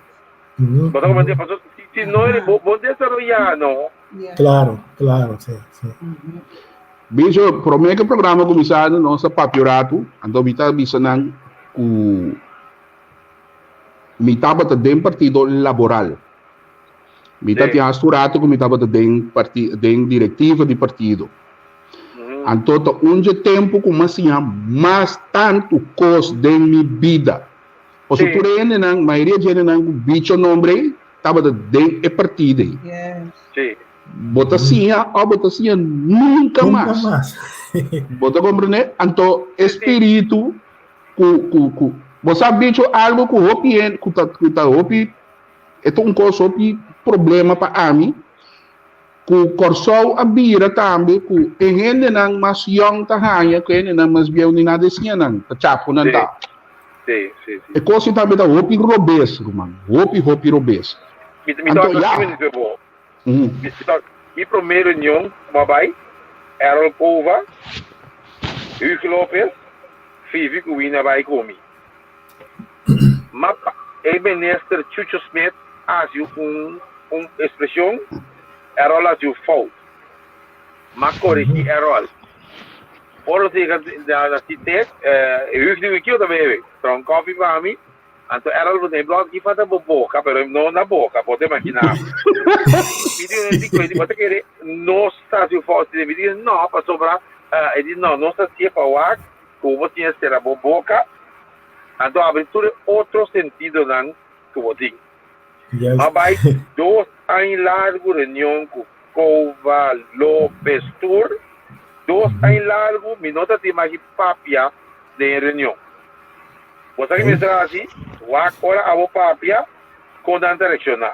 Bo ta comprende? Paso si, si no, bo, bo desaroyá no. Claro, claro, sí, sí. Bicho, promé ku e programa kuminsá nos a papia un ratu, anto mi ta bisa nan ku mi tabata den partido laboral. Mi ta tin hasta un rato ku mi tabata den parti den direktiva di partido. Anto ta un dje tempu ku mi a siña mas tantu kos den mi bida. Pasobra tur e hendenan, mayoria dje hendenan ku bicho nombre ei tabata den e partido ei. Bo ta siña òf bo ta siña nunka mas. Bo ta komprendé? Anto e spiritu ku ku ku bo sa bicho algu ku hopi hende ku ta ku ta hopi E ta un kos hopi problema pa ami ku Kòrsou a bira tambe ku e hendenan mas yòn ta haña ku e hendenan mas bieu ni nada e siña nan, ta chapu nan ta. E kos ei tambe ta hopi robes ruman, hopi hopi robes. Mi ta Anto ya. Mi promé reunion ku a bai, Errol Cova, Hugo Lopez, Fifi ku Wina a bai ku mi. Ma e minister Chucho Smith a hasi un un expresion, Errol a hasi un fout. M'a corrigi Errol. Ora nos yega na CITEC, Huug di kiko ta bebe? Traha un koffie pa mi. Anto Errol por dicen, Blòs, ki falta bo boka? Pero no na boka, bo ta imagina bo. Mi di, di, bo ta kere nos ta hasi un fout? Mi di, no, pasobra, e di, no, nos ta hasié pa wak ku bo tin a sera bo boka, anto abri tur e otro sentidonan ku bo tin. A bai dos aña largu reunion ku Cova, Lopez, tur. Dos aña largu mi no ta tin maki papia den e reunion. Bo sa ki mi mester hasi? Wak ora abo papia. Kon nan ta reakshoná.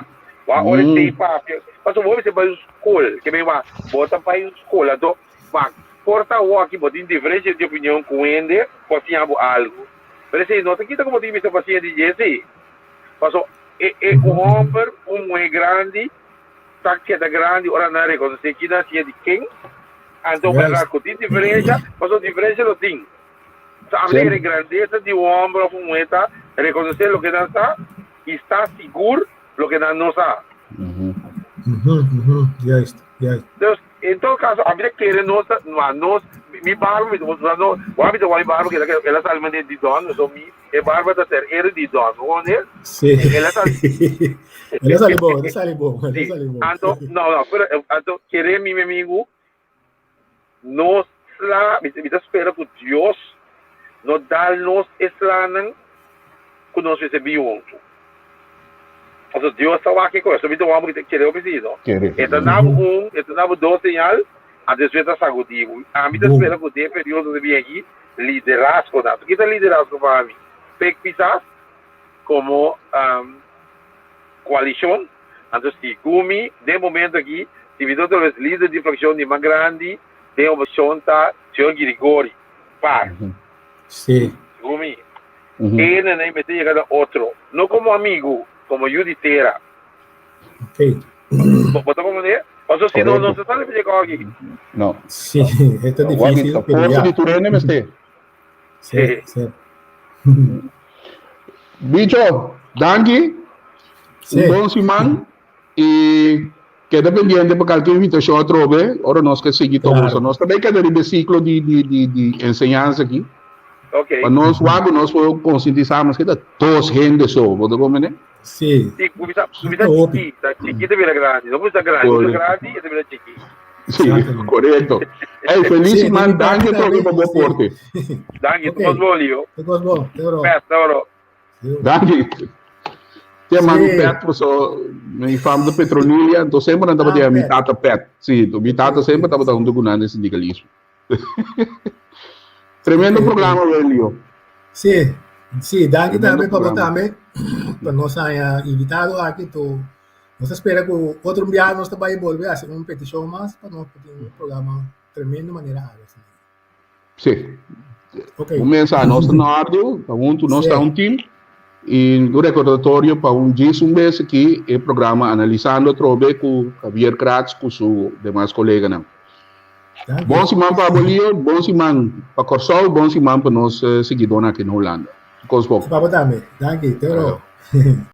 Wak ora e tei papia, pasobra bo mester bai un skol, ke men wak, bo ta bai un skol, anto wak, por ta awor aki bo tin diferensia di opinion ku hende ku a siña bo algu, pero esei no ta kita ku bo tin mester pa siña di dje si. Pasobra e e un hòmber, un muhé grandi ta keda grandi ora nan rekonosé ki nan siña di ken, anto bèrdat ku tin diferensia, pasobra diferensia lo tin. So a mira e grandesa di un homber of un muher ta reconoce loke nan sa y sta sigur loke nan no sa. Juist, juist. Dus, en todo caso, a mi ta kere nos ta, ma nos, mi barba, mi ta mustra no, wak mi ta wak mi barba, keda ke el a sali manera di don, so mi, e barba ta ter ere di don, bo comprende? Sí. El a sali. El a sali bon, el a sali bon, el a sali bon. Anto, no, no, pero, anto, kere mi, mi amigo, Nos sla, mi ta spera ku Dios no dal nos e slanan ku nos mester bin huntu. Pasobra Dios ta wak e kos. Mi ta wak bo kere hopi si, no? E ta na bo un, e ta na bo dos señal, anto despues ta sagudí bo. Ami ta spera ku den e periodo ku ta bin aki, liderazgonan. Ki ta liderazgo pa ami? Pek Pisas komo koalishon. Anto segun mi, den momento aki, si mi ta otra bes lider di fraccion di mas grandi den oposicion ta señor Girigori, par. Sí. Segun mi, e hendenan mester yega na otro, no como amigo, como yu di tera. Ok. Bo ta comprende? Pasobra si no, no ta sali pa yega aki. No. Sí, e ta dificil, pero ya. Forsa di tur hende mester. Sí, sí. Bicho, danki. Sí. Un bon siman y keda pendiente pa kalke invitacion atrobe ora nos ke sigui Claro. tomo. Nos ta bay keda riba e ciclo di, di, di, di enseñansa aki. Ok. Pa nos wak nos por concientisa mas ke ta dos hende so, bo ta comprende? Sí. Sí, cuminsa, cuminsa Hopi. chikí, ta chikí ta bira grandi, no cuminsa grandi, cuminsa grandi y ta bira chikí. Sí, correcto. Hey, feliz Sí, siman, di mi danki parte trobe tambe, pa bo sí. aporte. Danki, Ok. tur kos bon, Leo. Tur kos bon, te oro. Pet, te oro. Sí. Danki. Te mando Sí. pet, so mi fam de Petronilia, entonces sempre nan tabata Ah, mi pet. tata pet. Sí, mi tata Ok, sempre ok. tabata hunto ku nan den sindicalismo. Tremendo Ok, ok. programa, Welio. Sí, sí, danki Tremendo tambe pa bo programa. tambe, pa nos haña invitado aki, to nos ta spera ku otro biaha nos ta bai bolbe hasi un petishon mas pa nos por tin un programa tremendo manera awe asina. Sí. Ok. Un mensahe, nos ta na ordu, ta huntu, nos Sí. ta un team. I un recordatorio pa un djis un bes aki e programa Analisando atrobe ku Javier Kratz ku su demas koleganan. Danki. Bon siman pa abo Leo, bon siman pa Kòrsou, bon siman pa nos siguidónan aki na Hulanda. Kos bon. Pa bo tambe. Danki. Te oro.